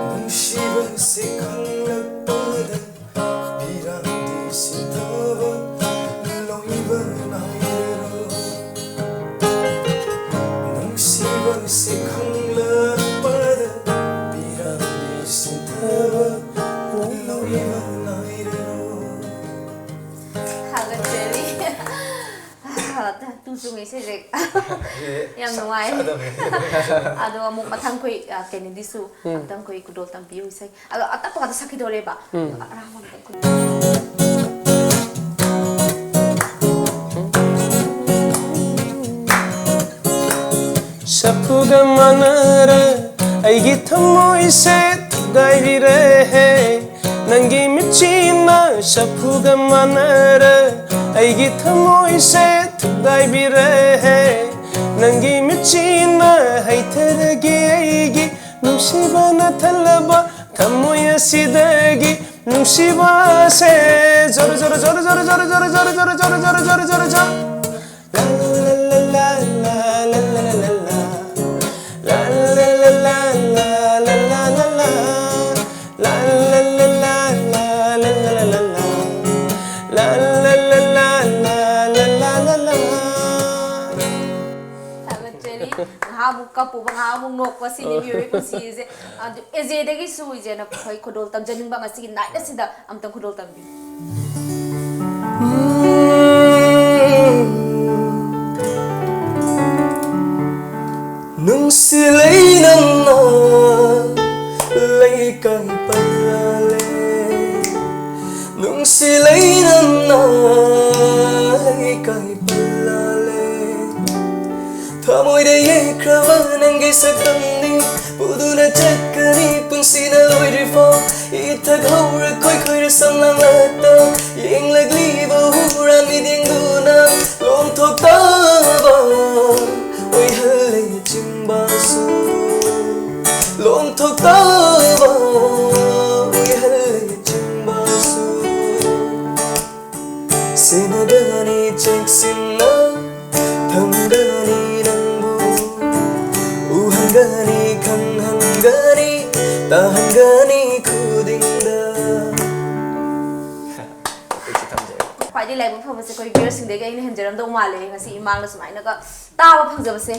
ꯅꯨꯡꯁꯤꯕꯁꯦ ꯈꯪꯂꯛꯄꯗ ꯄꯤꯔꯥꯡꯗꯤ ꯁꯤꯊꯕ ꯂꯣꯏꯕ ꯅꯥꯏꯔꯔꯣꯏ ꯅꯨꯡꯁꯤꯕꯁꯦ ꯈꯪꯂꯛꯄꯗ ꯄꯤꯔꯥꯡꯗꯤ ꯁꯤꯊꯕ ꯂꯣꯏꯕ ꯅꯥꯏꯔꯔꯣꯏ ꯊꯥꯒꯠꯆꯔꯤ꯫ ꯇꯨ ꯆꯨꯡꯉꯦ ꯏꯁꯩꯁꯦ꯫ ꯌꯥꯝ ꯅꯨꯡꯉꯥꯏ꯫ ꯑꯗꯣ ꯑꯃꯨꯛ ꯃꯊꯪ ꯑꯩꯈꯣꯏ ꯀꯩꯅꯣꯗꯤꯁꯨ ꯑꯝꯇꯪ ꯑꯩꯈꯣꯏ ꯈꯨꯗꯣꯜ ꯇꯝꯕꯤꯌꯨ ꯏꯁꯩ꯫ ꯑꯗꯣ ꯑꯇꯞꯄ ꯉꯥꯛꯇ ꯁꯛꯈꯤꯗꯣꯔꯦꯕ꯫ ꯑꯗꯣ ꯑꯔꯥꯡꯕ ꯑꯝꯇꯪ ꯈꯨꯗꯣꯜ ꯁꯥꯐꯨꯒ ꯃꯥꯟꯅꯔ ꯑꯩꯒꯤ ꯊꯃꯣꯏꯁꯦ ꯊꯨꯒꯥꯏꯕꯤꯔꯦꯍꯦ ꯅꯪꯒꯤ ꯃꯤꯠꯁꯤꯅ ꯁꯥꯐꯨꯒ ꯃꯥꯟꯅꯔ ꯑꯩꯒꯤ ꯊꯃꯣꯏꯁꯦ ꯊꯨꯒꯥꯏꯕꯤꯔꯦꯍꯦ ꯅꯪꯒꯤ ꯃꯤꯠꯁꯤꯅ ꯍꯩꯊꯔꯒꯦ ꯑꯩꯒꯤ ꯅꯨꯡꯁꯤꯕꯅ ꯊꯜꯂꯕ ꯊꯃꯣꯏ ꯑꯁꯤꯗꯒꯤ ꯅꯨꯡꯁꯤꯕꯁꯦ ꯖꯣꯔ ꯖꯣꯔ ꯖꯣꯔ ꯖꯣꯔ ꯖꯣꯔ ꯖꯣꯔ ꯖꯣꯔ ꯖꯣꯔ ꯖꯣꯔ ꯖꯣꯔ ꯖꯣꯔ ꯖꯣꯔ ꯖꯣꯔ ꯖꯣꯔ ꯖꯣꯔ ꯊꯥꯒꯠꯆꯔꯤ꯫ ꯉꯥꯏꯍꯥꯛ ꯑꯃꯨꯛ ꯀꯞꯄꯨꯕ, ꯉꯥꯏꯍꯥꯛ ꯑꯃꯨꯛ ꯅꯣꯛꯄ, ꯁꯤꯅꯤ ꯃꯤꯑꯣꯏꯕꯒꯤ ꯄꯨꯟꯁꯤꯁꯦ꯫ ꯑꯗꯨ ꯑꯦꯖꯦꯗꯒꯤꯁꯨ ꯏꯆꯦꯅ ꯑꯩꯈꯣꯏ ꯈꯨꯗꯣꯜ ꯇꯝꯖꯅꯤꯡꯕ ꯉꯁꯤꯒꯤ ꯅꯥꯏꯠ ꯑꯁꯤꯗ ꯑꯝꯇꯪ ꯈꯨꯗꯣꯜ ꯇꯝꯕꯤꯌꯨ꯫ ꯅꯨꯡꯁꯤ ꯂꯩ ꯅꯪꯅ ꯂꯩꯀꯥꯏ ꯄꯜꯂꯥꯂꯦ ꯅꯨꯡꯁꯤ ꯂꯩ ꯅꯪꯅ ꯂꯩꯀꯥꯏ ꯄꯜꯂꯥꯂꯦ ꯊꯃꯣꯏꯗ ꯌꯦꯛꯈ꯭ꯔꯕ ꯅꯪꯒꯤ ꯁꯛꯇꯝꯅꯤ ꯄꯨꯗꯨꯅ ꯆꯠꯀꯅꯤ ꯄꯨꯟꯁꯤꯅ ꯂꯣꯏꯗ꯭ꯔꯤꯐꯥꯎ ꯏꯊꯛ ꯍꯧꯔ ꯈꯣꯏꯈꯣꯏꯔ ꯁꯝꯂꯥꯡꯂꯛꯇ ꯌꯦꯡꯂꯛꯂꯤꯕ ꯍꯨꯔꯥꯟ ꯃꯤꯠꯌꯦꯡꯗꯨꯅ ꯂꯣꯝꯊꯣꯛꯇꯕ ꯑꯣꯏꯍꯜꯂꯦ ꯆꯤꯡꯕꯁꯨ ꯑꯣꯟꯊꯣꯛꯇꯕ ꯑꯣꯏꯍꯜꯂꯦ ꯆꯤꯡꯕꯁꯨ꯫ ꯁꯦꯟꯅꯒꯅꯤ ꯆꯦꯛꯁꯤꯟꯅ ꯊꯝꯒꯅꯤ ꯅꯪꯕꯨ꯫ ꯎꯍꯟꯒꯅꯤ, ꯈꯪꯍꯟꯒꯅꯤ, ꯇꯥꯍꯟꯒꯅꯤ ꯈꯨꯗꯤꯡꯗ꯫ ꯈ꯭ꯋꯥꯏꯗꯒꯤ ꯂꯥꯏꯕꯛ ꯐꯕꯁꯦ ꯑꯩꯈꯣꯏ viewerꯁꯤꯡꯗꯒꯤ ꯑꯩꯅ ꯍꯦꯟꯖꯔꯝꯗꯧ ꯃꯥꯜꯂꯦ꯫ ꯉꯁꯤ ꯏꯃꯥꯡꯗ ꯁꯨꯃꯥꯏꯅꯒ ꯇꯥꯕ ꯐꯪꯖꯕꯁꯦ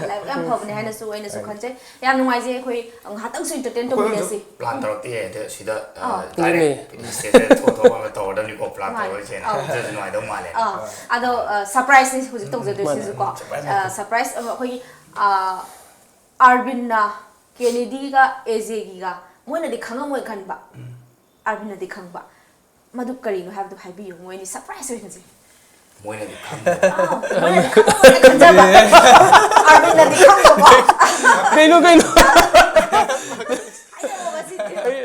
ꯂꯥꯏꯕꯛ ꯌꯥꯝ ꯐꯕꯅꯦ ꯍꯥꯏꯅꯁꯨ ꯑꯩꯅꯁꯨ ꯈꯟꯖꯩ꯫ ꯌꯥꯝ ꯅꯨꯡꯉꯥꯏꯖꯩ꯫ ꯑꯩꯈꯣꯏ ꯉꯥꯏꯍꯥꯛꯇꯪꯁꯨ entertain ꯇꯧꯃꯤꯟꯅꯁꯤ꯫ ꯑꯩꯈꯣꯏꯁꯨ plan ꯇꯧꯔꯛꯇꯦ, ꯑꯗꯣ ꯁꯤꯗ, ꯑ, ꯑꯥ꯫ Direct stageꯇ ꯊꯣꯛ ꯊꯣꯛꯄ ꯑꯃ ꯇꯧꯔꯗꯕꯅꯤꯀꯣ, plan ꯃꯥꯅꯦ꯫ ꯇꯧꯔꯣꯏꯁꯦꯅ꯫ ꯑꯥ꯫ ꯑꯗꯨꯁꯨ ꯅꯨꯡꯉꯥꯏꯗꯧ ꯃꯥꯜꯂꯦ꯫ ꯑꯥ꯫ ꯑꯗꯣ, ꯑ, surpriseꯅꯤ ꯍꯧꯖꯤꯛ ꯇꯧꯖꯗꯣꯏꯁꯤꯁꯨꯀꯣ꯫ ꯃꯥꯅꯦ꯫ Surprise ꯑ, ꯅꯠꯇꯦ꯫ Surprise ꯑꯃ ꯑꯩꯈꯣꯏꯒꯤ, ꯑ, ꯑꯥꯔꯕꯤꯟꯅ ꯀꯦꯅꯦꯗꯤꯒ ꯑꯦꯖꯦꯒꯤꯒ ꯃꯣꯏꯅꯗꯤ ꯈꯪꯉꯝꯃꯣꯏ ꯈꯟꯕ꯫ ꯎꯝ꯫ ꯑꯥꯔꯕꯤꯟꯅꯗꯤ ꯈꯪꯕ꯫ ꯃꯗꯨ ꯀꯔꯤꯅꯣ ꯍꯥꯏꯕꯗꯨ ꯍꯥꯏꯕꯤꯌꯨ, ꯃꯣꯏ ꯑꯅꯤ surprise ꯑꯣꯏꯍꯟꯁꯦ꯫ ꯃꯣꯏꯅꯗꯤ ꯈꯪꯗꯕ꯫ ꯑꯥ, ꯃꯣꯏꯅꯗꯤ ꯈꯪꯉꯝꯃꯣꯏꯅ ꯈꯟꯖꯕ꯫ ꯑꯥꯔꯕꯤꯟꯅꯗꯤ ꯈꯪꯕꯀꯣ꯫ ꯀꯩꯅꯣ, ꯀꯩꯅꯣ? ꯍꯥꯏꯔꯛꯑꯣ ꯉꯁꯤꯗꯤ꯫ ꯑꯩ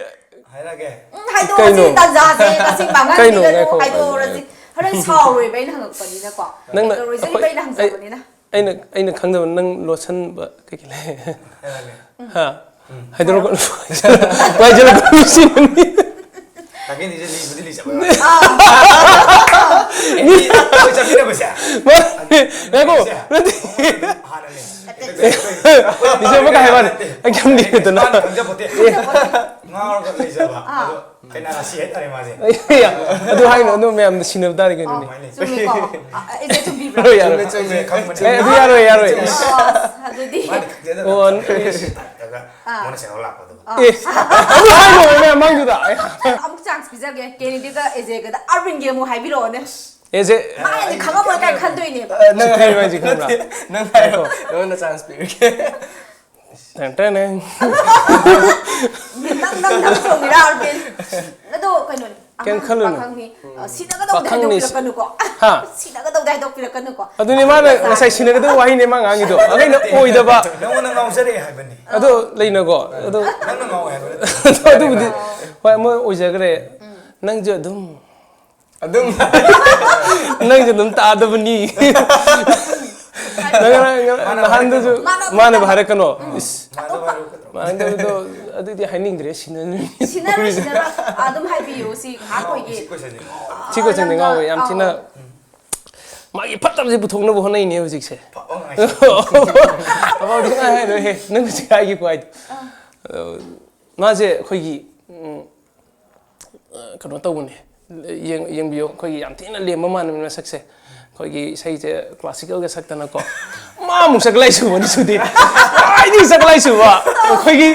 ꯍꯥꯏꯔꯛꯑꯒꯦ꯫ ꯎꯝ, ꯍꯥꯏꯗꯣꯛꯑꯁꯤ, ꯀꯩꯅꯣ? ꯇꯥꯟꯖꯥꯁꯦ ꯉꯁꯤ ꯃꯥꯡꯍꯟꯕꯤꯒꯅꯨ, ꯀꯩꯅꯣ? ꯉꯥꯏꯈꯣ, ꯉꯥꯏꯈꯣ꯫ ꯍꯥꯏꯗꯣꯛꯑꯣꯔꯁꯤ꯫ ꯍꯣꯔꯦꯟ ꯁꯥꯎꯔꯣꯏꯕ ꯑꯩꯅ ꯍꯪꯉꯛꯄꯅꯤꯅꯀꯣ꯫ ꯅꯪꯅ, ꯇꯧꯔꯣꯏꯁꯦ, ꯑꯩꯈꯣꯏ, ꯑꯩꯅ ꯑꯩ, ꯍꯪꯖꯕꯅꯤꯅ꯫ ꯑꯩꯅ, ꯑꯩꯅ ꯈꯪꯗꯕ ꯅꯪ ꯂꯣꯠꯁꯟꯕ ꯀꯩꯀꯩ ꯂꯩ? ꯍꯥꯏꯔꯛꯑꯒꯦ꯫ ꯍꯥ? ꯎꯝ꯫ ꯍꯥꯏꯗꯣꯔꯛꯀꯅꯨ꯫ ꯋꯥꯏꯖꯔꯛꯀꯅꯨ ꯁꯤꯅꯤ꯫ ꯇꯥꯀꯦꯟꯗꯤꯁꯦ ꯂꯤꯕꯨꯗꯤ ꯂꯤꯖꯕ ꯌꯥꯎꯋꯦ꯫ ꯑꯥ꯫ ꯃꯤ ꯑꯩꯈꯣꯏ ꯆꯠꯃꯤꯟꯅꯕꯁꯦ꯫ ꯃꯥ-, ꯉꯥꯏꯈꯣ, ꯅꯠꯇꯦ꯫ ꯍꯥꯟꯅꯅꯦ꯫ ꯂꯤꯖꯕ ꯀꯥꯏ ꯍꯥꯏꯕ ꯋꯥꯅꯤ? ꯑꯩ ꯀꯩꯝ ꯂꯤꯗꯅ꯫ ꯃꯥꯅ ꯈꯪꯖꯄꯣꯠꯇꯦ꯫ ꯉꯥꯎꯔꯒ ꯂꯩꯖꯕ꯫ ꯑꯥ꯫ ꯑꯗꯣ ꯀꯩꯅꯥ ꯔꯥꯁꯤ ꯍꯥꯏꯇꯥꯔꯦ ꯃꯥꯁꯦ꯫ ꯑꯗꯨ ꯍꯥꯏꯅꯨ, ꯑꯗꯨ ꯃꯌꯥꯝꯗꯣ ꯁꯤꯟꯅꯕ ꯇꯥꯔꯦ ꯀꯩꯅꯣꯅꯦ꯫ ꯑꯥ, ꯆꯨꯝꯃꯤꯀꯣ꯫ ꯑ, ꯑꯩꯁꯦ ꯆꯨꯝꯕꯤꯕ꯭ꯔꯥ? ꯍꯣꯏ, ꯌꯥꯔꯦ꯫ ꯆꯨꯝꯃꯦ, ꯆꯨꯝꯃꯦ, ꯈꯪꯕꯅꯦ꯫ ꯑꯦ, ꯑꯗꯨ ꯌꯥꯔꯣꯏ, ꯌꯥꯔꯣꯏ꯫ ꯑꯁ, ꯑꯗꯨꯗꯤ꯫ ꯃꯥꯅ ꯈꯪꯖꯗꯕ ꯑꯣ, ꯍꯥꯏꯇꯥꯔꯦ꯫ ꯑꯦ꯫ ꯇꯥꯏꯞꯇꯒ ꯑꯥ꯫ ꯃꯣꯏꯅ ꯁꯦꯟꯗꯣꯡ ꯂꯥꯛꯄꯗꯣ꯫ ꯑꯥ꯫ ꯑꯦ, ꯑꯗꯨ ꯍꯥꯏꯅꯨ ꯃꯌꯥꯝ ꯃꯥꯡꯗꯨꯗ꯫ ꯑꯃꯨꯛ chance ꯄꯤꯖꯒꯦ꯫ ꯀꯦꯅꯦꯗꯤꯒ ꯑꯦꯖꯦꯒꯗ ꯑꯥꯔꯕꯤꯟꯒꯤ ꯑꯃꯨꯛ ꯍꯥꯏꯕꯤꯔꯛꯑꯣꯅꯦ꯫ ꯑꯦꯖꯦ꯫ ꯃꯥꯅꯗꯤ ꯈꯪꯉꯝꯃꯣꯏ ꯀꯥꯏ ꯈꯟꯗꯣꯏꯅꯦꯕ꯫ ꯑ, ꯅꯪ ꯁꯨꯊꯣꯏ ꯍꯥꯏꯔꯣ꯫ ꯍꯥꯏꯁꯤ ꯈꯪꯕ꯭ꯔꯥ? ꯅꯠꯇꯦ, ꯅꯪ ꯍꯥꯏꯔꯣ꯫ ꯉꯥꯏꯈꯣ꯫ ꯅꯉꯣꯟꯗ chance ꯄꯤꯔꯒꯦ꯫ ꯇꯦꯡ, ꯇꯦꯡ, ꯇꯦꯡ꯫ ꯅꯪ, ꯅꯪ, ꯅꯪ ꯆꯣꯡꯉꯤꯔꯥ, ꯑꯥꯔꯕꯤꯟ? ꯑꯗꯣ ꯀꯩꯅꯣꯅꯤ, ꯀꯩꯝ ꯑꯉꯥꯡ ꯈꯜꯂꯨꯅꯨ꯫ ꯄꯥꯈꯪꯅꯤ, ꯑ, ꯁꯤꯟꯅꯒꯗꯧꯗꯤ ꯄꯥꯈꯪꯅꯤ ꯁꯤ-, ꯍꯥꯏꯗꯣꯛꯄꯤꯔꯛꯀꯅꯨꯀꯣ꯫ ꯍꯥ? ꯁꯤꯟꯅꯒꯗꯧꯗꯤ ꯍꯥꯏꯗꯣꯛꯄꯤꯔꯛꯀꯅꯨꯀꯣ꯫ ꯑꯗꯨꯅꯤ ꯃꯥꯅ ꯉꯁꯥꯏ ꯁꯤꯟꯅꯒꯗꯧꯕ ꯋꯥꯍꯩꯅꯦ ꯃꯥ ꯉꯥꯡꯉꯤꯗꯣ꯫ ꯑꯩꯅ ꯑꯣꯏꯗꯕ꯫ ꯅꯪꯉꯣꯟꯗ ꯉꯥꯎꯖꯔꯛꯑꯦ ꯍꯥꯏꯕꯅꯤ꯫ ꯑꯗꯣ ꯂꯩꯅꯀꯣ꯫ ꯑꯗꯣ ꯅꯪꯅ ꯉꯥꯎꯋꯦ ꯍꯥꯏꯕ ꯅꯠꯇꯦ꯫ ꯑꯗꯨꯕꯨꯗꯤ ꯍꯣꯏ, ꯃꯣꯏ ꯑꯣꯏꯖꯈ꯭ꯔꯦ꯫ ꯎꯝ꯫ ꯅꯪꯁꯨ ꯑꯗꯨꯝ ꯑꯗꯨꯝ꯫ ꯅꯪꯁꯨ ꯑꯗꯨꯝ ꯇꯥꯗꯕꯅꯤ꯫ ꯅꯪ ꯉꯔꯥꯡ- ꯉꯔꯥꯡ- ꯅꯍꯥꯟꯗꯁꯨ ꯃꯥꯟꯅꯕ ꯃꯥꯟꯅꯕ ꯍꯥꯏꯔꯛꯀꯅꯣ꯫ ꯏꯁ, ꯃꯥꯟꯅꯕ ꯍꯥꯏꯔꯛꯀꯅꯣ꯫ ꯃꯥꯟꯅꯗꯕꯗꯣ ꯑꯗꯨꯗꯤ ꯍꯥꯏꯅꯤꯡꯗ꯭ꯔꯦ, ꯁꯤꯟꯅꯅꯤ꯫ ꯁꯤꯟꯅꯔꯣꯏ, ꯁꯤꯟꯅꯔꯣꯏ꯫ ꯑꯗꯨꯝ ꯍꯥꯏꯕꯤꯌꯨ, ꯁꯤ ꯉꯥꯏꯍꯥꯛ ꯑꯣꯏꯒꯦ꯫ ꯁꯤ question ꯁꯦ꯫ ꯁꯤ question ꯁꯦ ꯌꯥꯝꯅ- ꯉꯥꯎꯋꯦ ꯌꯥꯝ ꯊꯤꯅ꯫ ꯑꯥꯎ꯫ ꯃꯥꯒꯤ ꯐꯠꯇꯕꯁꯦ ꯄꯨꯊꯣꯛꯅꯕ ꯍꯣꯠꯅꯩꯅꯦ ꯍꯧꯖꯤꯛꯁꯦ꯫ ꯐꯕ ꯉꯥꯏꯁꯤ꯫ ꯑꯐꯥꯎꯗꯤ ꯉꯥꯏ ꯍꯥꯏꯔꯣꯏꯍꯦ, ꯅꯪ ꯍꯧꯖꯤꯛ ꯍꯥꯏꯈꯤꯕ ꯍꯥꯏꯗꯣ꯫ ꯑꯗꯣ ꯃꯥꯁꯦ ꯑꯩꯈꯣꯏꯒꯤ, ꯎꯝ, ꯑ, ꯀꯩꯅꯣ ꯇꯧꯕꯅꯦ꯫ ꯌꯦꯡ- ꯌꯦꯡꯕꯤꯌꯣ, ꯑꯩꯈꯣꯏꯒꯤ ꯌꯥꯝ ꯊꯤꯅ ꯂꯦꯝꯕ ꯃꯥꯟꯕꯅꯦ ꯃꯁꯛꯁꯦ꯫ ꯑꯩꯈꯣꯏꯒꯤ ꯏꯁꯩꯁꯦ classical ꯒ ꯁꯛꯇꯅꯀꯣ꯫ ꯃꯥ ꯑꯃꯨꯛ ꯆꯀꯂꯥꯏ ꯁꯨꯕꯅꯤ ꯁꯨꯗꯤ꯫ ꯈ꯭ꯋꯥꯏꯗꯒꯤ ꯆꯀꯂꯥꯏ ꯁꯨꯕ꯫ ꯑꯩꯈꯣꯏꯒꯤ,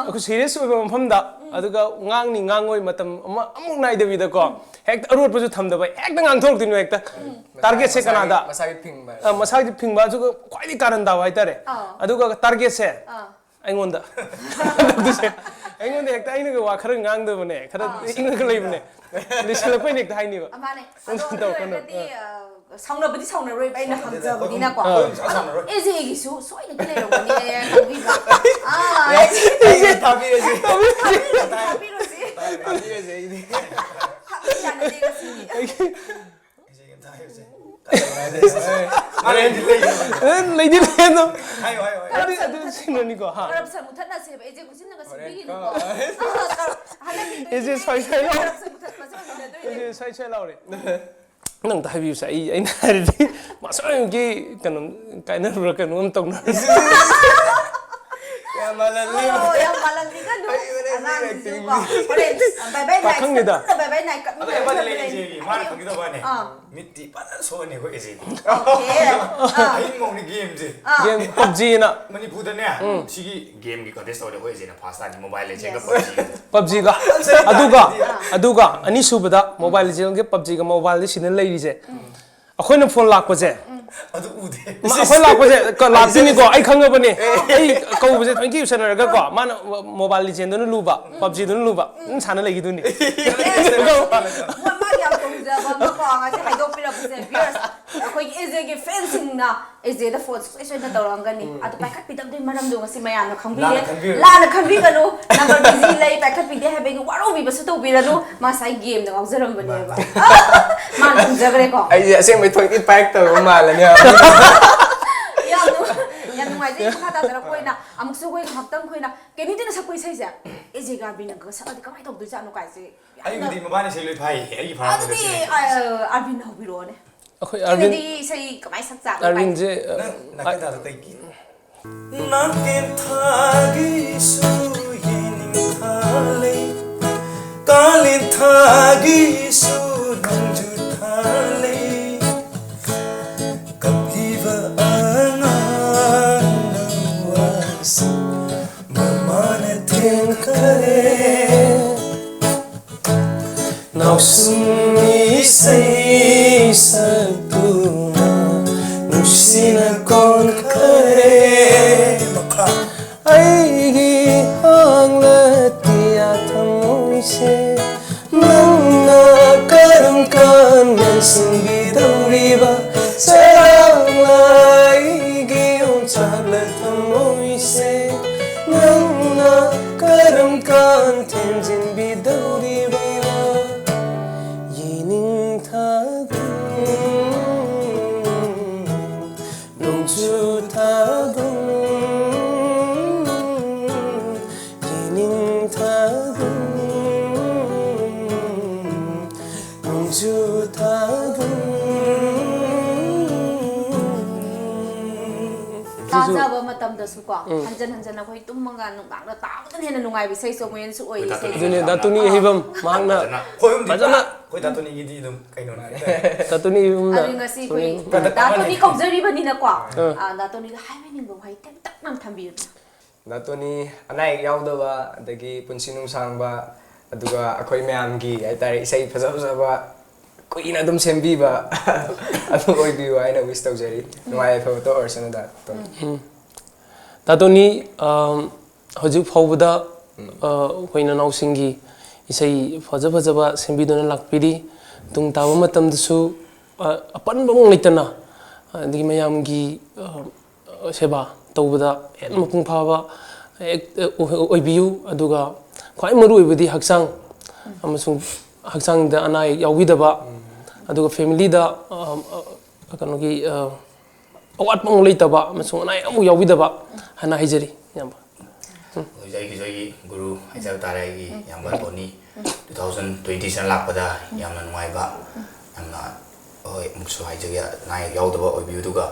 ꯑꯩꯈꯣꯏ serious ꯑꯣꯏꯕ ꯃꯐꯝꯗ, ꯑꯗꯨꯒ ꯉꯥꯡꯅꯤ ꯉꯥꯡꯉꯣꯏ ꯃꯇꯝ ꯑꯃ ꯑꯃꯨꯛ ꯅꯥꯏꯗꯕꯤꯗꯀꯣ꯫ ꯍꯦꯛꯇ ꯑꯔꯣꯠꯄꯁꯨ ꯊꯝꯗꯕ, ꯍꯦꯛꯇ ꯉꯥꯡꯊꯣꯔꯛꯇꯣꯏꯅꯣ ꯍꯦꯛꯇ꯫ Target ꯁꯦ ꯀꯅꯥꯗ? ꯃꯁꯥꯒꯤ ꯐꯤꯡꯕ꯫ ꯑ, ꯃꯁꯥꯒꯤ ꯐꯤꯡꯕ, ꯑꯗꯨꯒ ꯈ꯭ꯋꯥꯏꯗꯒꯤ ꯀꯥꯔꯟ ꯇꯥꯕ ꯍꯥꯏꯇꯥꯔꯦ꯫ ꯑꯥ꯫ ꯑꯗꯨꯒ target ꯁꯦ ꯑꯥ꯫ ꯑꯩꯉꯣꯟꯗ꯫ ꯑꯗꯨꯁꯦ ꯑꯩꯉꯣꯟꯗ ꯍꯦꯛꯇ ꯑꯩꯅꯒ ꯋꯥ ꯈꯔ ꯉꯥꯡꯗꯕꯅꯦ, ꯈꯔ ꯑꯥ꯫ ꯏꯪꯉꯒ ꯂꯩꯕꯅꯦ꯫ ꯂꯩꯁꯜꯂꯛꯄꯩꯅꯦ ꯍꯦꯛꯇ ꯍꯥꯏꯅꯤꯕ꯫ ꯃꯥꯅꯦ꯫ ꯑꯗꯣ ꯑꯗꯨ ꯇꯧꯔꯛꯀꯅꯨ꯫ ꯑꯣꯏꯔꯒꯗꯤ, ꯑ, ꯁꯥꯎꯅꯕꯗꯤ ꯁꯥꯎꯅꯔꯣꯏꯕ, ꯑꯩꯅ ꯍꯪꯖꯕꯅꯤꯅꯀꯣ꯫ ꯑꯥ꯫ ꯑꯗꯨꯝ ꯁꯥꯎ- ꯁꯥꯎꯅꯔꯣꯏ꯫ ꯑꯦꯖꯦꯒꯤꯁꯨ ꯁꯣꯏꯗꯅ ꯂꯩꯔꯝꯒꯅꯤ, ꯑꯩ ꯈꯪꯕꯤꯕ꯫ ꯑꯥ, ꯑꯩ ꯊꯥꯕꯤꯔꯁꯤ꯫ ꯊꯥꯕꯤꯔꯣꯁꯤ, ꯊꯥꯕꯤꯔꯣꯁꯤ꯫ ꯊꯥꯕꯤꯔꯁꯤ ꯑꯩꯗꯤ꯫ ꯍꯥꯞꯄ ꯌꯥꯅꯗꯦ ꯉꯁꯤꯗꯤ꯫ ꯑꯩꯁꯦ ꯀꯩꯝꯇ ꯍꯥꯏꯔꯣꯏꯁꯦ꯫ ꯃꯥꯂꯦꯝꯗꯤ ꯂꯩ꯫ ꯑꯦ, ꯂꯩꯗꯤ ꯂꯩ ꯑꯗꯣ꯫ ꯍꯥꯏꯌꯣ, ꯍꯥꯏꯌꯣ, ꯍꯥꯏꯌꯣ꯫ ꯑꯗꯨ, ꯑꯗꯨ ꯁꯤꯟꯅꯅꯤꯀꯣ, ꯍꯥ? Corruption ꯃꯨꯊꯠꯅꯁꯦꯕ, ꯑꯦꯖꯦ ꯈꯨꯠꯁꯤꯟꯅꯒ ꯍꯣꯔꯦꯟ ꯁꯤꯟꯕꯤꯒꯤꯅꯨꯀꯣ꯫ ꯀꯣ꯫ ꯑꯥ, ꯀꯔ-, ꯍꯟꯗꯛꯀꯤ ꯑꯦꯖꯦ ꯁꯣꯏ ꯁꯣꯏ ꯂꯥꯎꯔꯦ꯫ Corruption ꯃꯨꯊꯠꯄꯁꯦ ꯑꯣꯏꯅꯗꯣꯏꯅꯦ꯫ ꯑꯦꯖꯦ ꯁꯣꯏ ꯁꯣꯏ ꯂꯥꯎꯔꯦ꯫ ꯅꯪ ꯑꯝꯇ ꯍꯥꯏꯕꯤꯌꯨꯁꯦ, ꯑꯩ, ꯑꯩꯅ ꯍꯥꯏꯔꯗꯤ ꯃꯁꯣꯏꯒꯤ ꯀꯩꯅꯣ ꯀꯥꯏꯅꯔꯨꯔ ꯀꯩꯅꯣꯝ ꯇꯧꯅꯔ꯫ ꯌꯥꯝ ꯃꯥꯜꯍꯜꯂꯦ꯫ ꯑꯣ, ꯌꯥꯝ ꯃꯥꯜꯍꯟꯕꯤꯒꯅꯨ꯫ ꯍꯩꯕꯅꯦ, ꯑꯉꯥꯡꯁꯤꯡꯁꯤꯀꯣ꯫ acting꯫ ꯍꯣꯔꯦꯟ bye bye night, ꯄꯥꯈꯪꯅꯤꯗ꯫ ꯐꯖꯅ bye bye night ꯑꯗꯣ ꯑꯃꯗꯤ ꯂꯩ ꯀꯞꯃꯤꯟꯅꯔꯒ ꯑꯦꯖꯦꯒꯤ, ꯃꯥꯅ ꯈꯪꯒꯗꯕ ꯋꯥꯅꯦ꯫ ꯑꯥ꯫ ꯃꯤꯠꯇꯤ ꯐꯖꯅ ꯁꯣꯛꯑꯅꯤ ꯑꯩꯈꯣꯏ ꯑꯦꯖꯦꯗꯤ꯫ Okay꯫ ꯑꯥ꯫ ꯑꯍꯤꯡ ꯃꯧꯅꯤ game ꯁꯦ꯫ ꯑꯥ꯫ Game PUBG ꯅ꯫ ꯃꯅꯤꯄꯨꯔꯗꯅꯦ ꯁꯤꯒꯤ game ꯒꯤ contest ꯇꯧꯔꯗꯤ ꯑꯩꯈꯣꯏ ꯑꯦꯖꯦꯅ first ꯇꯥꯅꯤ, Mobile Legend ꯒ Yes꯫ PUBG ꯒ꯫ PUBG ꯒ꯫ ꯑꯗꯨꯒ, ꯑꯗꯨꯒ ꯑꯅꯤꯁꯨꯕꯗ Mobile Legend ꯒ PUBG ꯒ Mobile ꯗ ꯁꯤꯅ ꯂꯩꯔꯤꯁꯦ꯫ ꯑꯩꯈꯣꯏꯅ phone ꯂꯥꯛꯄꯁꯦ, ꯑꯗꯨ ꯎꯗꯦ꯫ ꯃꯥ ꯑꯩꯈꯣꯏ ꯂꯥꯛꯄꯁꯦ ꯀ-, ꯂꯥꯛꯇꯣꯏꯅꯤꯀꯣ, ꯑꯩ ꯈꯪꯉꯕꯅꯦ꯫ ꯑꯩ ꯀꯧꯕꯁꯦ thank you ꯁꯥꯟꯅꯔꯒꯀꯣ, ꯃꯥꯅ Mobile Legend ꯗꯨꯅ ꯂꯨꯕ, PUBG ꯗꯨꯅ ꯂꯨꯕ, ꯑꯗꯨꯝ ꯁꯥꯟꯅ ꯂꯩꯈꯤꯗꯣꯏꯅꯤ꯫ ꯃꯥ-, ꯃꯥꯒꯤ ꯌꯥꯝ ꯇꯣꯡꯖꯕ ꯑꯃꯀꯣ, ꯉꯁꯤ ꯍꯥꯏꯗꯣꯛꯄꯤꯔꯛꯄꯁꯦ꯫ Viewers, ꯑꯩꯈꯣꯏꯒꯤ ꯑꯦꯖꯦꯒꯤ fan ꯁꯤꯡꯅ ꯑꯦꯖꯦꯗ phone ꯁꯨꯡꯁꯣꯏ ꯁꯣꯏꯗꯅ ꯇꯧꯔꯛꯑꯝꯒꯅꯤ꯫ ꯑꯗꯨ ꯄꯥꯏꯈꯠꯄꯤꯗꯕꯗꯨꯒꯤ ꯃꯔꯝꯗꯣ ꯉꯁꯤ ꯃꯌꯥꯝꯅ ꯈꯪꯕꯤꯔꯦ꯫ ꯂꯥꯟꯅ ꯈꯟꯕꯤꯔꯨꯅꯨ꯫ ꯂꯥꯟꯅ ꯈꯟꯕꯤꯒꯅꯨ꯫ Number busy ꯂꯩ, ꯄꯥꯏꯈꯠꯄꯤꯗꯦ ꯍꯥꯏꯕꯒꯤ ꯋꯥꯔꯧꯕꯤꯕꯁꯨ ꯇꯧꯕꯤꯔꯅꯨ꯫ ꯃꯥ ꯉꯁꯥꯏ game ꯗ ꯉꯥꯎꯖꯔꯝꯕꯅꯦꯕ꯫ ꯃꯥꯅ ꯈꯨꯝꯖꯈ꯭ꯔꯦꯀꯣ꯫ ꯑꯩꯁꯦ ꯑꯁꯦꯡꯕꯩ ꯊꯣꯏꯗꯤ ꯄꯥꯏꯔꯛꯇꯕ ꯃꯥꯜꯂꯅꯤ ꯍꯥꯏꯕ꯫ ꯅꯨꯡꯉꯥꯏꯖꯩ꯫ ꯃꯈꯥ ꯇꯥꯖꯔꯛꯄ ꯑꯣꯏꯅ ꯑꯃꯨꯛꯁꯨ ꯑꯩꯈꯣꯏ ꯉꯥꯏꯍꯥꯛꯇꯪ ꯑꯩꯈꯣꯏꯅ ꯀꯦꯅꯤꯗꯤꯅ ꯁꯛꯄ ꯏꯁꯩꯁꯦ ꯑꯦꯖꯦꯒ ꯑꯥꯔꯕꯤꯟꯒꯒ ꯁꯛꯑꯗꯤ ꯀꯃꯥꯏꯅ ꯇꯧꯗꯣꯏꯖꯥꯠꯅꯣ ꯀꯥꯏꯁꯦ ꯌꯥꯝꯅ ꯑꯩꯕꯨꯗꯤ ꯃꯕꯥꯅꯤ ꯏꯁꯩ ꯂꯣꯏ ꯐꯥꯏꯌꯦ, ꯑꯩꯒꯤ ꯐꯥꯕ ꯑꯗꯨꯗꯤ ꯅꯠꯇꯦ꯫ ꯑ, ꯑꯥꯔꯕꯤꯟ ꯍꯧꯕꯤꯔꯛꯑꯣꯅꯦ꯫ ꯑꯩꯈꯣꯏ ꯑꯥꯔꯕꯤꯟ ꯀꯦꯅꯤꯗꯤ ꯏꯁꯩ ꯀꯃꯥꯏꯅ ꯁꯛ ꯆꯥꯗꯣꯏꯅꯣ ꯀꯥꯏꯁꯦ? ꯑꯥꯔꯕꯤꯟꯁꯦ, ꯑ, ꯅꯪ ꯅꯥꯀꯟ ꯊꯥꯗꯣ ꯀꯩꯒꯤ? ꯅꯥꯀꯦꯟꯊꯥꯒꯤꯁꯨ ꯌꯦꯅꯤꯡꯊꯥ ꯂꯩ, ꯀꯥꯂꯦꯟꯊꯥꯒꯤꯁꯨ ꯅꯣꯡꯖꯨꯊꯥ ꯂꯩ꯫ ꯀꯞꯂꯤꯕ ꯑꯉꯥꯡ ꯅꯋꯥꯁꯤ ꯃꯃꯥꯅ ꯊꯦꯝꯈꯔꯦ꯫ ꯅꯥꯎꯁꯨꯝ ꯏꯁꯩ ꯁꯛꯇꯨꯅ ꯅꯨꯡꯁꯤꯅ ꯀꯣꯟꯈꯔꯦ꯫ ꯑꯩꯒꯤ ꯍꯥꯡꯂꯇꯤꯌꯥ ꯊꯃꯣꯏꯁꯦ ꯅꯪꯅ ꯀꯔꯝ ꯀꯥꯟ ꯃꯦꯟꯁꯤꯟꯕꯤꯗꯧꯔꯤꯕ? ꯆꯔꯥꯡꯂꯥꯏꯒꯤ ꯌꯣꯡꯆꯥꯛꯂ ꯊꯃꯣꯏꯁꯦ ꯅꯪꯅ ꯀꯔꯝ ꯀꯥꯟ ꯊꯦꯝꯖꯤꯟꯕꯤꯗꯧꯔꯤꯕ? ꯌꯦꯅꯤꯡꯊꯥꯒꯨꯝ ꯅꯣꯡꯖꯨ ꯊꯥꯒꯨꯝ, ꯌꯦꯅꯤꯡ ꯊꯥꯒꯨꯝ, ꯅꯣꯡꯖꯨ ꯊꯥꯒꯨꯝ꯫ ꯇꯥꯖꯕ ꯃꯇꯝꯗꯁꯨꯀꯣ, ꯎꯝ꯫ ꯍꯟꯖꯟ ꯍꯟꯖꯟ ꯑꯩꯈꯣꯏ ꯇꯨꯝꯃꯒ ꯅꯨꯡꯗꯥꯡꯗ ꯇꯥꯕꯗꯅ ꯍꯦꯟꯅ ꯅꯨꯡꯉꯥꯏꯕ ꯏꯁꯩꯁꯨ ꯑꯃꯨꯛ ꯍꯦꯟꯅꯁꯨ ꯑꯣꯏ, ꯍꯣꯏ, ꯏꯁꯩꯁꯦ꯫ ꯑꯗꯨꯅꯦ, ꯗꯥ ꯇꯣꯅꯤ ꯑꯍꯩꯕꯝ ꯃꯍꯥꯛꯅ ꯐꯖꯅ, ꯑꯩꯈꯣꯏ ꯑꯍꯨꯝꯗꯤ ꯐꯖꯅ ꯄꯨꯔꯥ, ꯑꯩꯈꯣꯏ ꯗꯥ ꯇꯣꯅꯤꯒꯤꯗꯤ ꯑꯗꯨꯝ ꯀꯩꯅꯣꯅꯦ ꯍꯥꯏꯇꯥꯔꯦ꯫ ꯗꯥ ꯇꯣꯅꯤ ꯑꯍꯩꯕꯝꯅ ꯑꯗꯨ ꯉꯁꯤ ꯑꯩꯈꯣꯏ ꯇꯣꯅꯤ ꯗꯥ ꯇꯣꯅꯤ ꯀꯧꯖꯔꯤꯕꯅꯤꯅꯀꯣ, ꯑꯥ꯫ ꯑ, ꯗꯥ ꯇꯣꯅꯤꯗ ꯍꯥꯏꯕꯤꯅꯤꯡꯕ ꯋꯥꯍꯩ ꯇꯦꯟꯇꯛꯅ ꯊꯝꯕꯤꯌꯨ꯫ ꯗꯥ ꯇꯣꯅꯤ ꯑꯅꯥ ꯑꯌꯦꯛ ꯌꯥꯎꯗꯕ, ꯑꯗꯒꯤ ꯄꯨꯟꯁꯤ ꯅꯨꯡꯁꯥꯡꯕ, ꯑꯗꯨꯒ ꯑꯩꯈꯣꯏ ꯃꯌꯥꯝꯒꯤ ꯍꯥꯏꯇꯥꯔꯦ, ꯏꯁꯩ ꯐꯖ ꯐꯖꯕ ꯀꯨꯏꯅ ꯑꯗꯨꯝ ꯁꯦꯝꯕꯤꯕ ꯑꯗꯨ ꯑꯣꯏꯕꯤꯌꯨ ꯍꯥꯏꯅ wish ꯇꯧꯖꯔꯤ꯫ ꯅꯨꯡꯉꯥꯏ ꯌꯥꯏꯐꯕꯇ ꯑꯣꯏꯔꯁꯅꯨ ꯗꯥ ꯇꯣꯅꯤ꯫ ꯎꯝ꯫ ꯗꯥ ꯇꯣꯅꯤ, ꯑꯝ, ꯍꯧꯖꯤꯛ ꯐꯥꯎꯕꯗ, ꯎꯝ꯫ ꯑ, ꯑꯩꯈꯣꯏ ꯏꯅꯥꯎꯁꯤꯡꯒꯤ ꯏꯁꯩ ꯐꯖ ꯐꯖꯕ ꯁꯦꯝꯕꯤꯗꯨꯅ ꯂꯥꯛꯄꯤꯔꯤ꯫ ꯇꯨꯡ ꯇꯥꯕ ꯃꯇꯝꯗꯁꯨ, ꯑ, ꯑꯄꯟꯕ ꯑꯃ ꯂꯩꯇꯅ, ꯑꯗꯒꯤ ꯃꯌꯥꯝꯒꯤ, ꯑ, ꯁꯦꯕꯥ ꯇꯧꯕꯗ ꯍꯦꯟꯅ ꯃꯄꯨꯡ ꯐꯥꯕ ꯍꯦꯛ, ꯑ, ꯑꯣꯏ-, ꯑꯣꯏꯕꯤꯌꯨ꯫ ꯑꯗꯨꯒ ꯈ꯭ꯋꯥꯏ ꯃꯔꯨ ꯑꯣꯏꯕꯗꯤ ꯍꯛꯆꯥꯡ ꯑꯃꯁꯨꯡ ꯍꯛꯆꯥꯡꯗ ꯑꯅꯥ ꯑꯌꯦꯛ ꯌꯥꯎꯕꯤꯗꯕ, ꯎꯝ꯫ ꯑꯗꯨꯒ family ꯗ, ꯑ, ꯑ, ꯀꯩꯅꯣꯒꯤ, ꯑ, ꯑꯋꯥꯠꯄ ꯑꯃꯨꯛ ꯂꯩꯇꯕ ꯑꯃꯁꯨꯡ ꯑꯅꯥ ꯑꯌꯦꯛ ꯑꯃꯨꯛ ꯌꯥꯎꯕꯤꯗꯕ ꯍꯥꯏꯅ ꯍꯥꯏꯖꯔꯤ, ꯏꯌꯥꯝꯕ꯫ ꯎꯝ꯫ ꯍꯧꯖꯤꯛ ꯑꯩꯒꯤꯁꯨ ꯑꯩꯒꯤ ꯒꯨꯔꯨ ꯍꯥꯏꯖꯕ ꯇꯥꯔꯦ, ꯑꯩꯒꯤ ꯏꯌꯥꯝꯕ ꯇꯣꯅꯤ꯫ ꯇꯨ ꯊꯥꯎꯖꯟ ꯇ꯭ꯋꯦꯟꯇꯤ ꯁꯤꯗ ꯂꯥꯛꯄꯗ ꯌꯥꯝꯅ ꯅꯨꯡꯉꯥꯏꯕ, ꯌꯥꯝꯅ, ꯍꯣꯏ, ꯑꯃꯨꯛꯁꯨ ꯍꯥꯏꯖꯒꯦ, ꯑꯅꯥ ꯑꯌꯦꯛ ꯌꯥꯎꯗꯕ ꯑꯣꯏꯕꯤꯌꯨ꯫ ꯑꯗꯨꯒ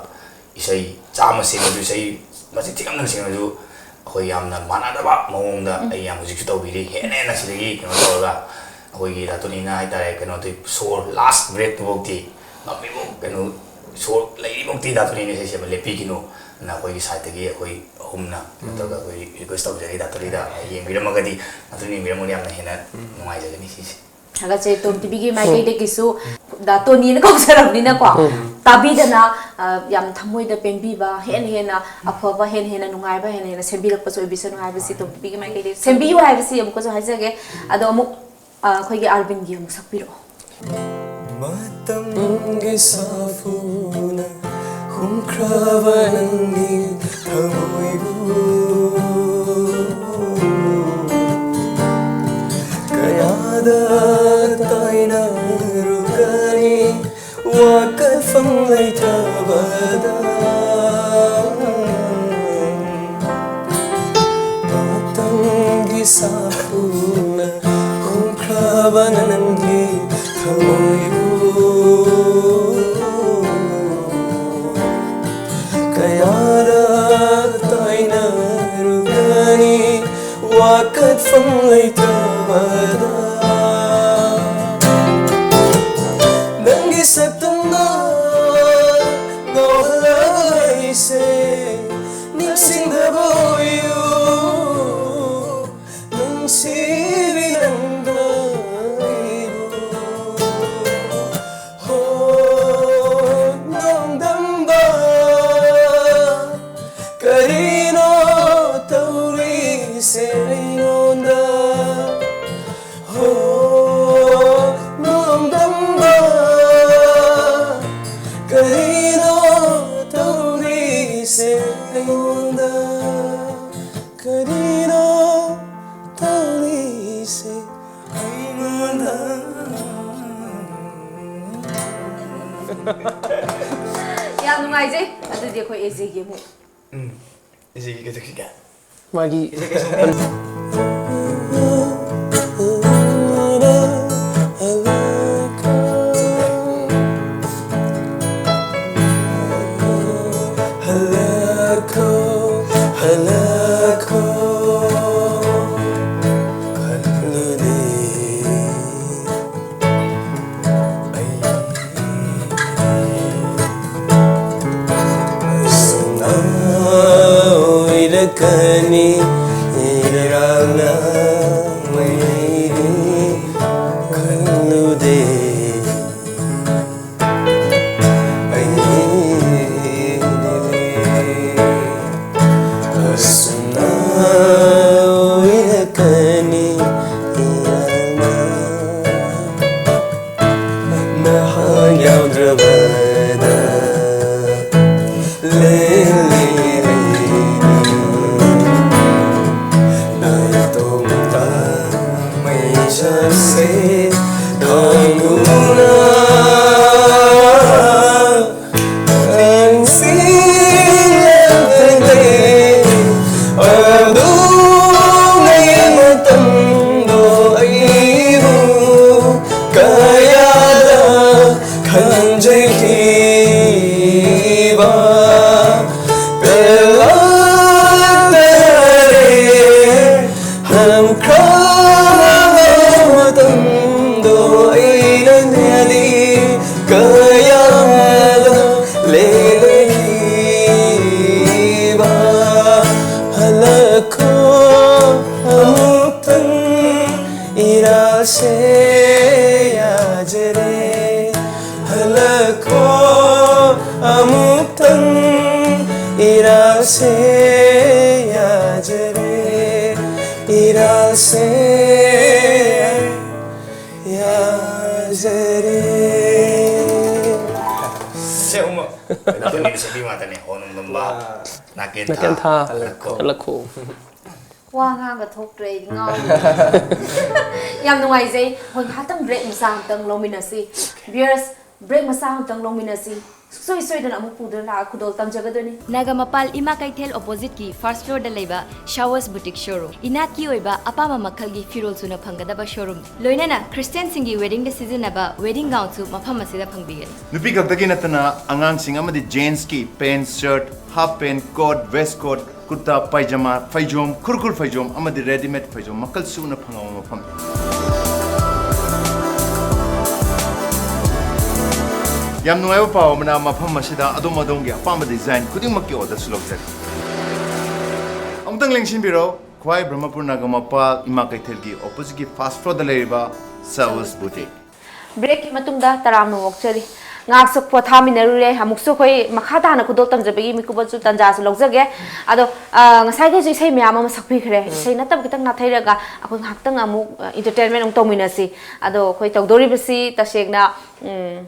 ꯏꯁꯩ ꯆꯥꯝꯃ ꯁꯦꯝꯃꯁꯨ, ꯏꯁꯩ ꯃꯁꯤꯡ ꯊꯤꯉꯝꯗꯅ ꯁꯦꯝꯃꯁꯨ, ꯑꯩꯈꯣꯏ ꯌꯥꯝꯅ ꯃꯥꯟꯅꯗꯕ ꯃꯑꯣꯡꯗ ꯑꯩ ꯌꯥꯝ ꯍꯧꯖꯤꯛꯁꯨ ꯇꯧꯕꯤꯔꯤ꯫ ꯍꯦꯟꯅ ꯍꯦꯟꯅ ꯁꯤꯗꯒꯤ ꯀꯩꯅꯣ ꯇꯧꯔꯒ ꯑꯩꯈꯣꯏꯒꯤ ꯗꯥ ꯇꯣꯅꯤꯅ ꯍꯥꯏꯇꯥꯔꯦ, ꯀꯩꯅꯣꯗꯤ ꯁꯣꯔ ꯂꯥꯁ ꯕ꯭ꯔꯦꯠꯇꯨꯐꯥꯎꯗꯤ ꯉꯝꯃꯤꯕ, ꯀꯩꯅꯣ, ꯁꯣꯔ ꯂꯩꯔꯤꯐꯥꯎꯗꯤ ꯗꯥ ꯇꯣꯅꯤꯅ ꯏꯁꯩ ꯁꯦꯝꯕ ꯂꯦꯞꯄꯤꯈꯤꯅꯨ꯫ ꯑꯗꯨꯅ ꯑꯩꯈꯣꯏꯒꯤ ꯁꯥꯏꯠꯇꯒꯤ ꯑꯩꯈꯣꯏ ꯑꯍꯨꯝꯅ ꯅꯠꯇ꯭ꯔꯒ ꯑꯩꯈꯣꯏ ꯔꯤꯀ꯭ꯋꯦꯁ ꯇꯧꯖꯔꯤ, ꯗꯥ ꯇꯣꯅꯤꯗ ꯌꯦꯡꯕꯤꯔꯝꯃꯒꯗꯤ, ꯗꯥ ꯇꯣꯅꯤ ꯌꯦꯡꯕꯤꯔꯝꯃꯒꯗꯤ ꯌꯥꯝꯅ ꯍꯦꯟꯅ ꯅꯨꯡꯉꯥꯏꯖꯒꯅꯤ ꯁꯤꯁꯦ꯫ ꯊꯥꯒꯠꯆꯩ꯫ ꯇꯣꯝ ꯇꯤꯚꯤꯒꯤ ꯃꯥꯏꯀꯩꯗꯒꯤꯁꯨ ꯗꯥ ꯇꯣꯅꯤꯅ ꯀꯧꯖꯔꯕꯅꯤꯅꯀꯣ, ꯇꯥꯕꯤꯗꯅ, ꯑ, ꯌꯥꯝ ꯊꯃꯣꯏꯗ ꯄꯦꯟꯕꯤꯕ, ꯍꯦꯟꯅ ꯍꯦꯟꯅ ꯑꯐꯕ, ꯍꯦꯟꯅ ꯍꯦꯟꯅ ꯅꯨꯡꯉꯥꯏꯕ, ꯍꯦꯟꯅ ꯍꯦꯟꯅ ꯁꯦꯝꯕꯤꯔꯛꯄꯁꯨ ꯑꯣꯏꯕꯤꯁꯅꯨ ꯍꯥꯏꯕꯁꯤ ꯇꯣꯝ ꯇꯤꯚꯤꯒꯤ ꯃꯥꯏꯀꯩꯗꯒꯤ ꯁꯦꯝꯕꯤꯌꯨ ꯍꯥꯏꯕꯁꯤ ꯑꯃꯨꯛꯀꯁꯨ ꯍꯥꯏꯖꯒꯦ꯫ ꯑꯗꯣ ꯑꯃꯨꯛ, ꯑ, ꯑꯩꯈꯣꯏꯒꯤ ꯑꯥꯔꯕꯤꯟꯒꯤ ꯑꯃꯨꯛ ꯁꯛꯄꯤꯔꯛꯑꯣ꯫ ꯃꯇꯝꯒꯤ ꯁꯥꯐꯨꯅ ꯍꯨꯝꯈ꯭ꯔꯕ ꯅꯪꯒꯤ ꯊꯃꯣꯏꯕꯨ ꯀꯌꯥꯗ ꯇꯥꯏꯅꯔꯨꯒꯅꯤ ꯋꯥꯀꯠꯐꯝ ꯂꯩꯇꯕꯗ꯫ ꯃꯇꯝꯒꯤ ꯁꯥꯐꯨꯅ ꯍꯨꯝꯈ꯭ꯔꯕ ꯅꯪꯒꯤ ꯊꯃꯣꯏꯕꯨ ꯀꯌꯥꯗ ꯇꯥꯏꯅꯔꯨꯒꯅꯤ ꯋꯥꯀꯠꯐꯝ ꯂꯩꯇꯕꯗ꯫ ꯅꯪꯒꯤ ꯁꯛꯇꯝꯅ ꯉꯥꯎꯍꯜꯂꯛꯏꯁꯦ ꯅꯤꯡꯁꯤꯡꯗꯕ ꯑꯣꯏꯌꯨ꯫ ꯅꯨꯡꯁꯤꯕꯤ ꯅꯪꯅ ꯑꯩꯕꯨ ꯍꯣ ꯅꯣꯡꯗꯝꯕ ꯀꯔꯤꯅꯣ ꯇꯧꯔꯤꯁꯦ ꯑꯩꯉꯣꯟꯗ? ꯍꯣ ꯅꯣꯡꯗꯝꯕ ꯀꯔꯤꯅꯣ ꯇꯧꯔꯤꯁꯦ ꯑꯩꯉꯣꯟꯗ? ꯀꯔꯤꯅꯣ ꯇꯧꯔꯤꯁꯦ ꯑꯩꯉꯣꯟꯗ? ꯌꯥꯝ ꯅꯨꯡꯉꯥꯏꯖꯩ꯫ ꯑꯗꯨ ꯑꯗꯨꯗꯤ ꯑꯩꯈꯣꯏ ꯑꯦꯖꯦꯒꯤ ꯑꯃꯨꯛ꯫ ꯎꯝ꯫ ꯏꯆꯦꯒꯤ ꯀꯩꯗꯧꯁꯤꯒꯦ? ꯃꯥꯒꯤ ꯏꯆꯦ ꯀꯩꯁꯨ ꯍꯜꯂꯛꯈꯣ ꯍꯜꯂꯛꯈꯣ ꯈꯜꯂꯨꯗꯦ ꯑꯩ ꯁꯨꯡꯑꯣꯏꯔꯛꯀꯅꯤ ꯏꯔꯥꯜꯅ ꯃꯩꯔꯤ ꯈꯜꯂꯨꯗꯦ ꯑꯩ ꯑꯁꯨꯝꯅ ꯑꯣꯏꯔꯛꯀꯅꯤ ꯏꯔꯥꯜꯅ ꯅꯍꯥꯛ ꯌꯥꯎꯗ꯭ꯔꯕꯗ ꯂꯦꯜꯂꯤ ꯅꯥꯏꯇꯣꯝꯇ ꯃꯩꯁꯛꯁꯦ ꯈꯪꯗꯨꯅ ꯅꯤꯡꯁꯤꯡꯂꯛꯂꯦ ꯑꯗꯨꯉꯩ ꯃꯇꯝꯗꯣ ꯑꯩꯕꯨ ꯀꯌꯥꯗ ꯈꯟꯖꯈꯤꯕ ꯄꯦꯜꯂꯛꯇꯔꯦ ꯍꯟꯈ꯭ꯔꯕ ꯃꯇꯝꯗꯣ ꯑꯩꯅ ꯅꯦꯗꯤ ꯀꯌꯥꯗ ꯂꯦꯜꯂꯤꯕ ꯍꯜꯂꯛꯈꯣ ꯑꯃꯨꯛꯇꯪ ꯏꯔꯥꯜꯁꯦ ꯌꯥꯖꯔꯦ ꯍꯜꯂꯛꯈꯣ ꯑꯃꯨꯛꯇꯪ ꯏꯔꯥꯜꯁꯦ ꯌꯥꯖꯔꯦ ꯏꯔꯥꯜꯁꯦ ꯌꯥꯖꯔꯦ ꯁꯦ ꯑꯍꯨꯝꯃꯛ ꯀꯩꯅꯣ ꯇꯧꯅꯤꯡꯕ ꯁꯛꯄꯤ ꯉꯥꯛꯇꯅꯦ꯫ ꯑꯣꯅꯝ ꯗꯣꯝꯕ, ꯅꯥꯀꯦꯟ ꯊꯥ, ꯅꯥꯀꯦꯟ ꯊꯥ ꯍꯜꯂꯛꯈꯣ꯫ ꯍꯜꯂꯛꯈꯣ ꯋꯥ ꯉꯥꯡꯒ ꯊꯣꯛꯇ꯭ꯔꯦ ꯑꯩꯗꯤ ꯉꯥꯎꯔꯦ꯫ ꯌꯥꯝ ꯅꯨꯡꯉꯥꯏꯖꯩ꯫ ꯑꯩꯈꯣꯏ ꯉꯥꯏꯍꯥꯛꯇꯪ ꯕ꯭ꯔꯦꯛ ꯃꯆꯥ ꯑꯃꯇꯪ ꯂꯧꯃꯤꯟꯅꯁꯤ꯫ ꯚꯤꯌꯔꯁ, ꯕ꯭ꯔꯦꯛ ꯃꯆꯥ ꯑꯃꯇꯪ ꯂꯧꯃꯤꯟꯅꯁꯤ꯫ ꯁꯨꯡꯁꯣꯏ ꯁꯣꯏꯗꯅ ꯑꯃꯨꯛ ꯄꯨꯗꯨꯅ ꯂꯥꯛꯑ ꯈꯨꯗꯣꯜ ꯇꯝꯖꯒꯗꯣꯏꯅꯤ꯫ ꯅꯥꯒꯥꯃꯄꯥꯜ ꯏꯃꯥ ꯀꯩꯊꯦꯜ oppositeꯀꯤ first floorꯗ ꯂꯩꯕ Showers Boutique showroom, ꯏꯅꯥꯠꯀꯤ ꯑꯣꯏꯕ ꯑꯄꯥꯝꯕ ꯃꯈꯜꯒꯤ ꯐꯤꯔꯣꯜ ꯁꯨꯅ ꯐꯪꯒꯗꯕ showroom, ꯂꯣꯏꯅꯅ Christianꯁꯤꯡꯒꯤ weddingꯗ ꯁꯤꯖꯤꯟꯅꯕ wedding gownꯁꯨ ꯃꯐꯝ ꯑꯁꯤꯗ ꯐꯪꯕꯤꯒꯅꯤ꯫ ꯅꯨꯄꯤ ꯈꯛꯇꯒꯤ ꯅꯠꯇꯅ ꯑꯉꯥꯡꯁꯤꯡ ꯑꯃꯗꯤ gentsꯀꯤ pant, shirt, half pant, coat, waistcoat, ꯀꯨꯔꯇꯥ, ꯄꯥꯏꯖꯃꯥ, ꯐꯩꯖꯣꯝ, ꯈꯨꯔꯈꯨꯜ ꯐꯩꯖꯣꯝ ꯑꯃꯗꯤ readymade ꯐꯩꯖꯣꯝ ꯃꯈꯜ ꯁꯨꯅ ꯐꯪꯕ ꯃꯐꯝ꯫ ꯌꯥꯝ ꯅꯨꯡꯉꯥꯏꯕ ꯄꯥꯎ ꯑꯃꯅ, ꯃꯐꯝ ꯑꯁꯤꯗ ꯑꯗꯣꯝ ꯑꯗꯣꯝꯒꯤ ꯑꯄꯥꯝꯕ design ꯈꯨꯗꯤꯡꯃꯛꯀꯤ orderꯁꯨ ꯂꯧꯖꯔꯤ꯫ ꯑꯃꯨꯛꯇꯪ ꯂꯦꯡꯁꯤꯟꯕꯤꯔꯣ, ꯈ꯭ꯋꯥꯏ ꯕ꯭ꯔꯍꯃꯄꯨꯔ ꯅꯥꯒꯥꯃꯄꯥꯜ ꯏꯃꯥ ꯀꯩꯊꯦꯜꯒꯤ oppositeꯀꯤ first floorꯗ ꯂꯩꯔꯤꯕ Showers Boutique꯫ Breakꯀꯤ ꯃꯇꯨꯡꯗ ꯇꯔꯥꯝꯅ ꯑꯣꯛꯆꯔꯤ꯫ ꯉꯥꯏꯍꯥꯛꯁꯨ ꯄꯣꯊꯥꯃꯤꯟꯅꯔꯨꯔꯦ꯫ ꯑꯃꯨꯛꯁꯨ ꯑꯩꯈꯣꯏ ꯃꯈꯥ ꯇꯥꯅ ꯈꯨꯗꯣꯜ ꯇꯝꯖꯕꯒꯤ ꯃꯤꯀꯨꯞꯇꯁꯨ ꯇꯥꯟꯖꯥꯁꯨ ꯂꯧꯖꯒꯦ꯫ ꯑꯗꯣ, ꯑ, ꯉꯁꯥꯏꯈꯩꯁꯨ ꯏꯁꯩ ꯃꯌꯥꯝ ꯑꯃ ꯁꯛꯄꯤꯈ꯭ꯔꯦ꯫ ꯎꯝ꯫ ꯏꯁꯩ ꯅꯠꯇꯕ ꯈꯤꯇꯪ ꯅꯥꯊꯩꯔꯒ ꯑꯩꯈꯣꯏ ꯉꯥꯏꯍꯥꯛꯇꯪ ꯑꯃꯨꯛ, ꯑ, entertainment ꯑꯃꯨꯛ ꯇꯧꯃꯤꯟꯅꯁꯤ꯫ ꯑꯗꯣ ꯑꯩꯈꯣꯏ ꯇꯧꯗꯣꯔꯤꯕꯁꯤ ꯇꯁꯦꯡꯅ, ꯎꯝ,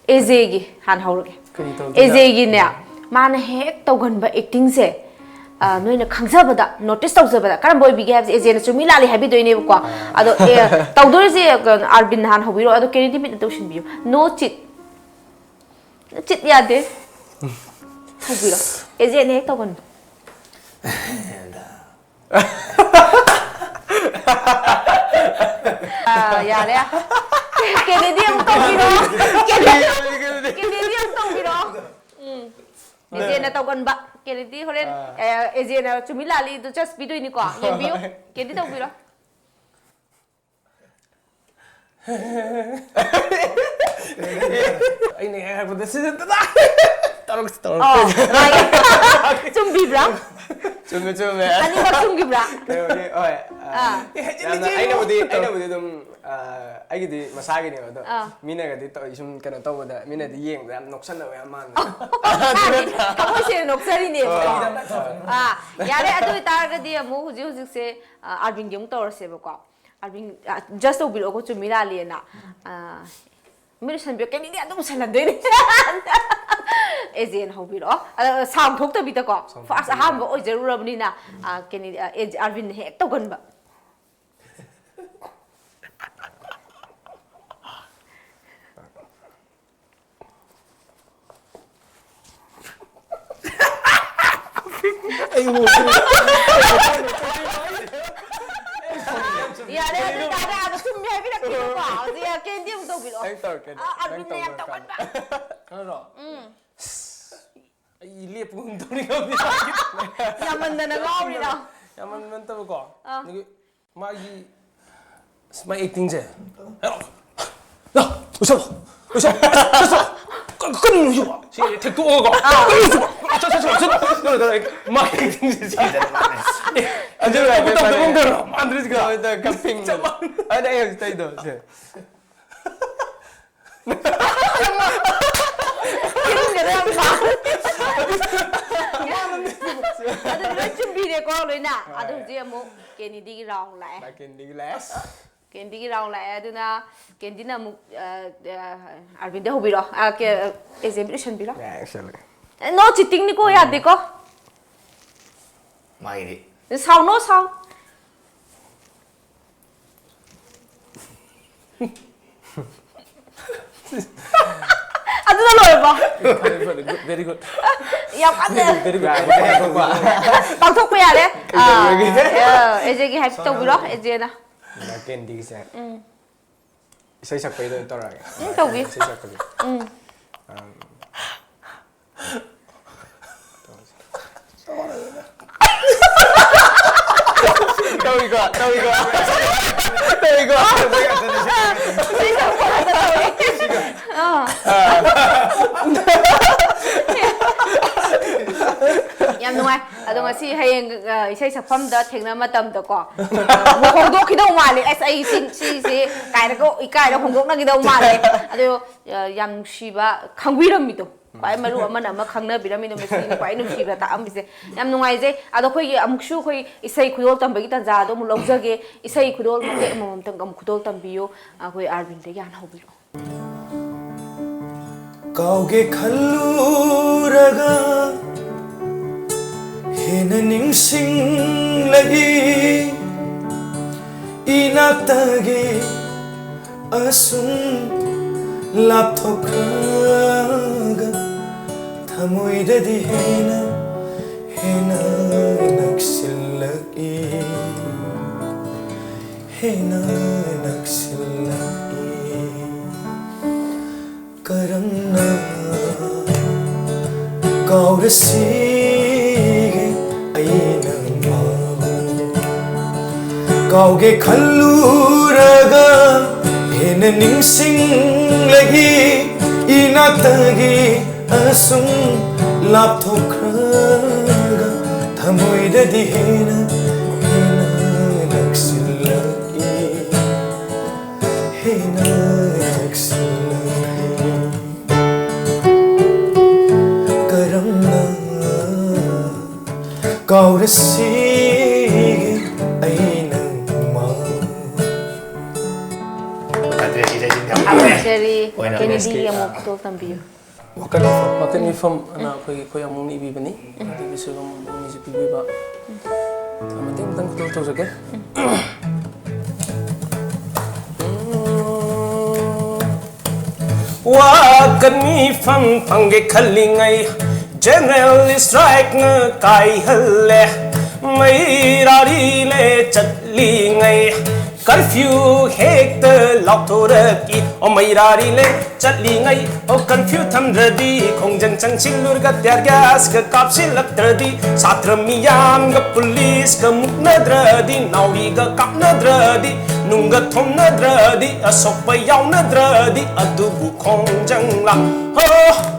ꯑꯦꯖꯦꯒꯤ ꯍꯥꯟꯅ ꯍꯧꯔꯒꯦ꯫ ꯀꯔꯤ ꯇꯧꯗꯣꯏꯅꯣ? ꯑꯦꯖꯦꯒꯤꯅꯦ, ꯎꯝ꯫ ꯃꯥꯅ ꯍꯦꯛ ꯇꯧꯒꯟꯕ actingꯁꯦ, ꯑ, ꯅꯣꯏꯅ ꯈꯪꯖꯕꯗ, notice ꯇꯧꯖꯕꯗ ꯀꯔꯝꯕ ꯑꯣꯏꯕꯤꯒꯦ ꯍꯥꯏꯕꯁꯦ ꯑꯦꯖꯦꯅ ꯆꯨꯝꯃꯤ ꯂꯥꯜꯂꯤ ꯍꯥꯏꯕꯤꯗꯣꯏꯅꯦꯕꯀꯣ꯫ ꯑꯥ꯫ ꯑꯗꯣ, ꯑꯦ, ꯇꯧꯗꯣꯔꯤꯁꯦ, ꯑ, ꯑꯥꯔꯕꯤꯟ ꯍꯥꯟꯅ ꯍꯧꯕꯤꯔꯣ, ꯑꯗꯣ ꯀꯦꯅꯦꯗꯤ ꯃꯤꯠꯅ ꯇꯧꯁꯤꯟꯕꯤꯌꯨ꯫ No cheat꯫ Cheat ꯌꯥꯗꯦ꯫ ꯍꯧꯕꯤꯔꯣ꯫ ꯑꯦꯖꯦꯅ ꯍꯦꯛ ꯇꯧꯒꯟꯕ꯫ ꯑꯥ, ꯌꯥꯔꯦ꯫ ꯀꯦꯅꯦꯗꯤ ꯑꯃꯨꯛ ꯇꯧꯕꯤꯔꯣ꯫ ꯀꯦꯅꯦꯗꯤ, ꯀꯦꯅꯦꯗꯤ ꯑꯃꯨꯛ ꯇꯧꯕꯤꯔꯣ꯫ ꯎꯝ꯫ ꯑꯦꯖꯦꯅ ꯇꯧꯒꯟꯕ꯫ ꯀꯦꯅꯦꯗꯤ ꯍꯣꯔꯦꯟ, ꯑꯥ꯫ ꯑꯦ, ꯑꯦꯖꯦꯅ ꯆꯨꯝꯃꯤ ꯂꯥꯜꯂꯤꯗꯨ just ꯄꯤꯗꯣꯏꯅꯤꯀꯣ꯫ ꯌꯦꯡꯕꯤꯌꯨ꯫ ꯀꯦꯅꯦꯗꯤ ꯇꯧꯕꯤꯔꯣ꯫ ꯑꯩꯅ ꯍꯦꯛ ꯍꯥꯏꯔꯛꯄꯗ ꯁꯤꯗ ꯇꯧꯔꯛꯁꯤ, ꯇꯧꯔꯛꯁꯤ꯫ ꯑꯣ, ꯃꯥꯒꯤ ꯆꯨꯝꯕꯤꯕ꯭ꯔꯥ? ꯆꯨꯝꯃꯦ, ꯆꯨꯝꯃꯦ꯫ ꯑꯅꯤꯃꯛ ꯆꯨꯝꯈꯤꯕ꯭ꯔꯥ? ꯀꯩꯅꯣꯒꯤ, ꯍꯣꯏ, ꯑꯥ, ꯑꯥ꯫ ꯌꯥꯝꯅ, ꯑꯩꯅꯕꯨꯗꯤ, ꯑꯩꯅꯕꯨꯗꯤ ꯑꯗꯨꯝ, ꯑꯥ, ꯑꯩꯒꯤꯗꯤ ꯃꯁꯥꯒꯤꯅꯦꯕ, ꯑꯗꯣ ꯑꯥ꯫ ꯃꯤꯅꯒꯗꯤ ꯇꯧ-, ꯁꯨꯝ ꯀꯩꯅꯣ ꯇꯧꯕꯗ ꯃꯤꯅꯗꯤ ꯌꯦꯡꯕꯗ ꯌꯥꯝ ꯅꯣꯛꯁꯟꯅꯕ ꯌꯥꯝ ꯃꯥꯟꯕꯗꯣ꯫ ꯊꯃꯣꯏ ꯁꯦꯡꯅ ꯅꯣꯛꯆꯔꯤꯅꯦꯕꯀꯣ꯫ ꯍꯣꯏ, ꯍꯣꯏ꯫ ꯑꯥ, ꯌꯥꯔꯦ, ꯑꯗꯨ ꯑꯣꯏꯇꯥꯔꯒꯗꯤ ꯑꯃꯨꯛ ꯍꯧꯖꯤꯛ ꯍꯧꯖꯤꯛꯁꯦ, ꯑꯥ, ꯑꯥꯔꯕꯤꯟꯒꯤ ꯑꯃꯨꯛ ꯇꯧꯔꯁꯦꯕꯀꯣ꯫ ꯑꯥꯔꯕꯤꯟ, ꯑꯥ, just ꯇꯧꯕꯤꯔꯛꯑꯣꯀꯣ, ꯆꯨꯝꯃꯤ ꯂꯥꯜꯂꯤꯅ꯫ ꯑꯥ, ꯃꯤꯠ ꯎꯁꯟꯕꯤꯌꯣ, ꯀꯦꯅꯦꯗꯤ ꯑꯗꯨꯝ ꯎꯁꯜꯍꯟꯗꯣꯏꯅꯦ꯫ ꯑꯦꯖꯦꯅ ꯍꯧꯕꯤꯔꯛꯑꯣ꯫ ꯑꯗꯣ sound ꯊꯣꯛꯇꯕꯤꯗꯀꯣ, sound first ꯊꯣꯛꯇꯕꯤꯗ꯫ ꯑꯍꯥꯟꯕ ꯑꯣꯏꯖꯔꯨꯔꯕꯅꯤꯅ, ꯑꯥ, ꯀꯦꯅꯦꯗꯤ, ꯑꯥ, ꯑꯦꯖꯦ, ꯑꯥꯔꯕꯤꯟꯅ ꯍꯦꯛ ꯇꯧꯒꯟꯕ꯫ ꯑꯩ ꯎꯍꯧꯗ꯭ꯔꯦ꯫ ꯌꯥꯔꯦ, ꯑꯗꯨ ꯇꯥꯔꯦ, ꯑꯗꯣ ꯆꯨꯝꯃꯦ ꯍꯥꯏꯕꯤꯔꯛꯀꯦꯕꯀꯣ꯫ ꯍꯧꯖꯤꯛ ꯀꯦꯟꯗꯤ ꯑꯃꯨꯛ ꯇꯧꯕꯤꯔꯛꯑꯣ꯫ ꯅꯪ ꯇꯧꯔꯛꯀꯦ꯫ ꯑ, ꯑꯔꯕꯤꯟꯅ ꯌꯥꯝ ꯇꯧꯒꯟꯕ꯫ ꯅꯪꯔꯣ? ꯎꯝ꯫ ꯑꯩ ꯂꯦꯞꯄꯒꯨꯝ ꯇꯧꯅꯤꯡꯉꯝꯅꯤ꯫ ꯌꯥꯝꯃꯟꯗꯅ ꯉꯥꯎꯔꯤꯔꯣ? ꯌꯥꯝꯃꯟꯕ ꯅꯠꯇꯕꯀꯣ꯫ ꯑꯥ꯫ ꯑꯗꯒꯤ ꯃꯥꯒꯤ ꯑꯁ, ꯃꯥꯏ ꯑꯦꯛꯇꯤꯡꯁꯦ꯫ ꯂꯥꯎ, ꯂꯥꯎ, ꯂꯣꯏꯁꯜꯂꯣ, ꯂꯣꯏꯁꯜꯂꯣ, ꯂꯣꯏꯁꯜꯂꯣ꯫ ꯀ-, ꯀꯔꯤꯅꯣ ꯁꯤꯕꯣ? ꯁꯤ ꯊꯦꯛꯇꯣꯛꯑꯒꯀꯣ꯫ ꯀꯔꯤꯅꯣ ꯁꯤꯕꯣ? ꯆꯠ, ꯆꯠ, ꯆꯠ, ꯆꯠ꯫ ꯀꯩꯅꯣ ꯇꯧꯔꯦ꯫ ꯃꯥꯏ ꯑꯦꯛꯇꯤꯡꯁꯦ ꯁꯤ꯫ ꯑꯦ, ꯑꯗꯨ ꯇꯧꯕ ꯇꯧꯗꯕ ꯑꯃ ꯇꯧꯔꯣ꯫ ꯃꯥꯟꯗ꯭ꯔꯤꯁꯤꯒ꯫ ꯀꯞꯄꯤꯡ꯫ ꯑꯗ ꯑꯩ ꯍꯧꯖꯤꯛ ꯇꯧꯔꯤꯗꯣ ꯁꯦ꯫ ꯊꯤꯟꯒꯗꯕ ꯌꯥꯝ ꯃꯥꯜꯂꯦ꯫ ꯑꯗꯨꯗꯤ ꯂꯣꯏ ꯆꯨꯝꯕꯤꯔꯦꯀꯣ, ꯂꯣꯏꯅ꯫ ꯑꯗꯨ ꯍꯧꯖꯤꯛ ꯑꯃꯨꯛ ꯀꯦꯅꯤꯗꯤꯒꯤ ꯔꯥꯎꯟ ꯂꯥꯛꯑꯦ꯫ ꯀꯦꯟꯗꯤꯒꯤ ꯂꯥꯁ꯫ ꯀꯦꯟꯗꯤꯒꯤ ꯔꯥꯎꯟ ꯂꯥꯛꯑꯦ, ꯑꯗꯨꯅ ꯀꯦꯟꯗꯤꯅ ꯑꯃꯨꯛ, ꯑ, ꯑ, ꯑꯔꯕꯤꯟꯗ ꯍꯧꯕꯤꯔꯣ꯫ ꯑ, ꯀꯦ-, ꯑꯦꯖꯦꯕꯤ ꯂꯣꯏꯁꯟꯕꯤꯔꯣ꯫ Actually. ꯅꯣ ꯆꯤꯇꯤꯡꯅꯤꯀꯣ, ꯌꯥꯗꯦꯀꯣ꯫ ꯃꯥꯒꯤꯗꯤ꯫ ꯁꯥꯎ, ꯅꯣ ꯁꯥꯎ꯫ ꯑꯗꯨꯅ ꯂꯣꯏꯔꯕꯣ? Very good, very good, very good. ꯌꯥꯝ ꯀꯟꯅ Very good. ꯄꯥꯡꯊꯣꯛꯄ ꯌꯥꯔꯦ꯫ ꯑꯥ, ꯑꯦꯖꯦꯒꯤ ꯍꯥꯏꯞ ꯇꯧꯕꯤꯔꯣ, ꯑꯦꯖꯦꯅ꯫ ꯀꯦꯟꯗꯤꯒꯤꯁꯦ ꯏꯁꯩ ꯁꯛꯄꯩꯗ ꯑꯣꯏꯅ ꯇꯧꯔꯛꯑꯒꯦ꯫ ꯎꯝ, ꯇꯧꯕꯤꯌꯨ꯫ ꯏꯁꯩ ꯁꯛꯄꯒꯤ꯫ ꯎꯝ꯫ ꯑꯝ, ꯇꯧꯏꯀꯣ, ꯇꯧꯏꯀꯣ꯫ ꯇꯧꯏꯀꯣ꯫ ꯌꯥꯝ ꯅꯨꯡꯉꯥꯏ꯫ ꯑꯗꯣ ꯉꯁꯤ ꯍꯌꯦꯡ, ꯑ, ꯏꯁꯩ ꯁꯛꯐꯝꯗ ꯊꯦꯡꯅ ꯃꯇꯝꯗꯀꯣ, ꯑꯃꯨꯛ ꯍꯣꯡꯗꯣꯛꯈꯤꯗꯧ ꯃꯥꯜꯂꯦ꯫ "ꯑꯁ, ꯑꯩ ꯁꯤ, ꯁꯤꯁꯦ" ꯀꯥꯏꯅꯒ ꯏꯀꯥꯏꯔ ꯍꯣꯡꯗꯣꯛꯅꯈꯤꯗꯧ ꯃꯥꯜꯂꯦ꯫ ꯑꯗꯣ, ꯑ, ꯌꯥꯝ ꯅꯨꯡꯁꯤꯕ ꯈꯪꯕꯤꯔꯝꯃꯤꯗꯣ꯫ ꯈ꯭ꯋꯥꯏ ꯃꯔꯨ ꯑꯃꯅ ꯑꯃ ꯈꯪꯅꯕꯤꯔꯝꯃꯤꯗꯣ, ꯃꯁꯤꯅ ꯈ꯭ꯋꯥꯏ ꯅꯨꯡꯁꯤꯕ ꯇꯥꯛꯑꯝꯃꯤꯁꯦ꯫ ꯌꯥꯝ ꯅꯨꯡꯉꯥꯏꯖꯩ꯫ ꯑꯗꯣ ꯑꯩꯈꯣꯏꯒꯤ ꯑꯃꯨꯛꯁꯨ ꯑꯩꯈꯣꯏ ꯏꯁꯩ ꯈꯨꯗꯣꯜ ꯇꯝꯕꯒꯤ ꯇꯥꯟꯖꯥꯗꯣ ꯑꯃꯨꯛ ꯂꯧꯖꯒꯦ꯫ ꯏꯁꯩ ꯈꯨꯗꯣꯜ ꯃꯇꯦꯛ ꯑꯃꯃꯝꯇꯪ ꯑꯃꯨꯛ ꯈꯨꯗꯣꯜ ꯇꯝꯕꯤꯌꯨ꯫ ꯑꯩꯈꯣꯏ ꯑꯥꯔꯕꯤꯟꯗꯒꯤ ꯍꯥꯟꯅ ꯍꯧꯕꯤꯔꯛꯑꯣ꯫ ꯀꯥꯎꯒꯦ ꯈꯜꯂꯨꯔꯒ ꯍꯦꯟꯅ ꯅꯤꯡꯁꯤꯡꯂꯛꯏ꯫ ꯏꯅꯥꯛꯇꯒꯤ ꯑꯁꯨꯝ ꯂꯥꯞꯊꯣꯛꯈ꯭ꯔꯒ ꯊꯃꯣꯏꯗꯗꯤ ꯍꯦꯟꯅ ꯍꯦꯟꯅ ꯅꯛꯁꯤꯜꯂꯛꯏ, ꯍꯦꯟꯅ ꯅꯛꯁꯤꯜꯂꯛꯏ꯫ ꯀꯔꯝꯅ ꯀꯥꯎꯔꯁꯤꯒꯦ ꯑꯩꯅ ꯃꯥꯕꯨ? ꯀꯥꯎꯒꯦ ꯈꯜꯂꯨꯔꯒ ꯍꯦꯟꯅ ꯅꯤꯡꯁꯤꯡꯂꯛꯏ꯫ ꯏꯅꯥꯛꯇꯒꯤ ꯑꯁꯨꯝ ꯂꯥꯞꯊꯣꯛꯈ꯭ꯔꯒ ꯊꯃꯣꯏꯗꯗꯤ ꯍꯦꯟꯅ, ꯍꯦꯟꯅ ꯅꯛꯁꯤꯜꯂꯛꯏ, ꯍꯦꯟꯅ ꯅꯛꯁꯤꯜꯂꯛꯏ꯫ ꯀꯔꯝꯅ ꯀꯥꯎꯔꯁꯤꯒꯦ ꯑꯩꯅ ꯃꯥꯕꯨ? ꯊꯥꯒꯠꯆꯔꯤ꯫ ꯑꯣꯏꯅ ꯀꯦꯅꯦꯗꯤꯒꯤ ꯑꯃꯨꯛ ꯈꯨꯗꯣꯜ ꯇꯝꯕꯤꯌꯨ꯫ ꯋꯥꯀꯠ ꯃꯤꯐꯝ꯫ ꯋꯥꯀꯠ ꯃꯤꯐꯝ ꯑꯅ ꯑꯩꯈꯣꯏꯒꯤ ꯑꯩꯈꯣꯏ ꯑꯃꯨꯛꯅ ꯏꯕꯤꯕꯅꯤ꯫ ꯑꯗꯨꯒꯤꯁꯨ ꯑꯗꯨꯝ ꯃꯤꯁꯨ ꯄꯤꯕꯤꯕ꯫ ꯃꯇꯦꯡ ꯑꯃꯇꯪ ꯈꯨꯗꯣꯜ ꯇꯧꯖꯒꯦ꯫ ꯋꯥꯀꯠ ꯃꯤꯐꯝ ꯐꯪꯒꯦ ꯈꯜꯂꯤꯉꯩ ꯖꯦꯅꯔꯦꯜ ꯁ꯭ꯇ꯭ꯔꯥꯏꯛꯅ ꯀꯥꯏꯍꯜꯂꯦ꯫ ꯃꯩꯔꯥꯔꯤꯂꯦ ꯆꯠꯂꯤꯉꯩ ꯀꯔꯐ꯭ꯌꯨ ꯍꯦꯛꯇ ꯂꯥꯎꯊꯣꯔꯛꯏ꯫ ꯑꯣ ꯃꯩꯔꯥꯔꯤꯂꯦ ꯆꯠꯂꯤꯉꯩ, ꯑꯣ ꯀꯔꯐ꯭ꯌꯨ ꯊꯝꯗ꯭ꯔꯗꯤ, ꯈꯣꯡꯖꯪ ꯆꯪꯁꯤꯜꯂꯨꯔꯒ ꯇꯤꯌꯔ ꯒ꯭ꯌꯥꯁꯀ ꯀꯥꯞꯁꯤꯜꯂꯛꯇ꯭ꯔꯗꯤ, ꯁꯥꯇ꯭ꯔ ꯃꯤꯌꯥꯝꯒ ꯄꯨꯂꯤꯁꯀ ꯃꯨꯛꯅꯗ꯭ꯔꯗꯤ, ꯅꯥꯎꯔꯤꯒ ꯀꯥꯞꯅꯗ꯭ꯔꯗꯤ, ꯅꯨꯡꯒ ꯊꯣꯝꯅꯗ꯭ꯔꯗꯤ, ꯑꯁꯣꯛꯄ ꯌꯥꯎꯅꯗ꯭ꯔꯗꯤ, ꯑꯗꯨꯕꯨ ꯈꯣꯡꯖꯪ ꯂꯥꯛ꯫ ꯍꯣ,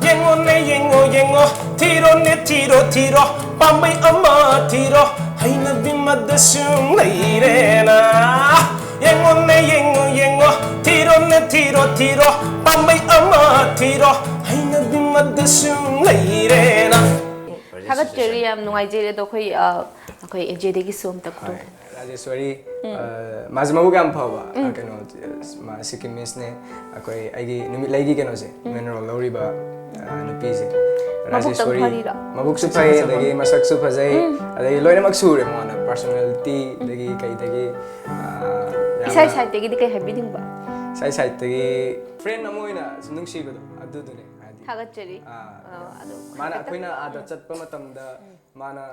ꯌꯦꯡꯉꯣꯅꯦ, ꯌꯦꯡꯉꯣ, ꯌꯦꯡꯉꯣ, ꯊꯤꯔꯣꯅꯦ, ꯊꯤꯔꯣ, ꯊꯤꯔꯣ, ꯄꯥꯝꯕꯩ ꯑꯃ ꯊꯤꯔꯣ, ꯍꯩꯅꯕꯤ ꯃꯗꯁꯨ ꯂꯩꯔꯦꯅ꯫ ꯌꯦꯡꯉꯣꯅꯦ, ꯌꯦꯡꯉꯣ, ꯌꯦꯡꯉꯣ, ꯊꯤꯔꯣꯅꯦ, ꯊꯤꯔꯣ, ꯊꯤꯔꯣ, ꯄꯥꯝꯕꯩ ꯑꯃ ꯊꯤꯔꯣ, ꯍꯩꯅꯕꯤ ꯃꯗꯁꯨ ꯂꯩꯔꯦꯅ꯫ ꯊꯥꯒꯠꯆꯔꯤ, ꯌꯥꯝ ꯅꯨꯡꯉꯥꯏꯖꯩ꯫ ꯑꯗꯣ ꯑꯩꯈꯣꯏ, ꯑ, ꯑꯩꯈꯣꯏ ꯑꯦ ꯖꯦꯗꯒꯤꯁꯨ ꯑꯝꯇ ꯈꯨꯗꯣꯜ꯫ ꯍꯣꯏ, ꯔꯥꯖꯦꯁ꯭ꯋꯥꯔꯤ, ꯎꯝ꯫ ꯑ, ꯃꯥꯁꯦ ꯃꯕꯨꯛ ꯌꯥꯝ ꯐꯕ, ꯑ, ꯎꯝ꯫ ꯀꯩꯅꯣ, ꯑ, ꯃꯥ ꯁꯤꯛꯀꯤꯃꯤꯁꯅꯦ꯫ ꯑꯩꯈꯣꯏ, ꯑꯩꯒꯤ ꯅꯨꯃꯤꯠꯂꯩꯒꯤ ꯀꯩꯅꯣꯁꯦ, ꯎꯝ꯫ ꯃꯦꯟ ꯔꯣꯜ ꯂꯧꯔꯤꯕ, ꯑ, ꯅꯨꯄꯤꯁꯦ꯫ ꯃꯕꯨꯛꯇꯪ ꯔꯥꯖꯦꯁ꯭ꯋꯥꯔꯤ꯫ ꯐꯔꯤꯔꯣ? ꯃꯕꯨꯛꯁꯨ ꯐꯩ, ꯑꯗꯒꯤ ꯃꯁꯛꯁꯨ ꯐꯖꯩ, ꯎꯝ꯫ ꯑꯗꯒꯤ ꯂꯣꯏꯅꯃꯛ ꯁꯨꯔꯦ ꯃꯉꯣꯟꯗ, ꯄꯥꯔꯁꯣꯅꯦꯂꯤꯇꯤ, ꯎꯝ꯫ ꯑꯗꯒꯤ ꯀꯩꯗꯒꯤ, ꯑ, ꯏꯁꯥ ꯌꯥꯝꯅ ꯁꯥꯏꯠꯇꯒꯤꯗꯤ ꯀꯩ ꯍꯥꯏꯕꯤꯅꯤꯡꯕ? ꯏꯁꯥ ꯁꯥꯏꯠꯇꯒꯤ ꯐ꯭ꯔꯦꯟ ꯑꯃ ꯑꯣꯏꯅ ꯁꯨꯝ ꯅꯨꯡꯁꯤꯕꯗꯣ, ꯑꯗꯨꯗꯨꯅꯦ, ꯍꯥꯏꯗꯤ꯫ ꯊꯥꯒꯠꯆꯔꯤ꯫ ꯑ, ꯑ, ꯑꯗꯣ ꯃꯥꯅ, ꯈꯤꯇꯪ ꯑꯩꯈꯣꯏꯅ ꯑꯥꯗ ꯎꯝ꯫ ꯆꯠꯄ ꯃꯇꯝꯗ ꯎꯝ꯫ ꯃꯥꯅ ꯑ,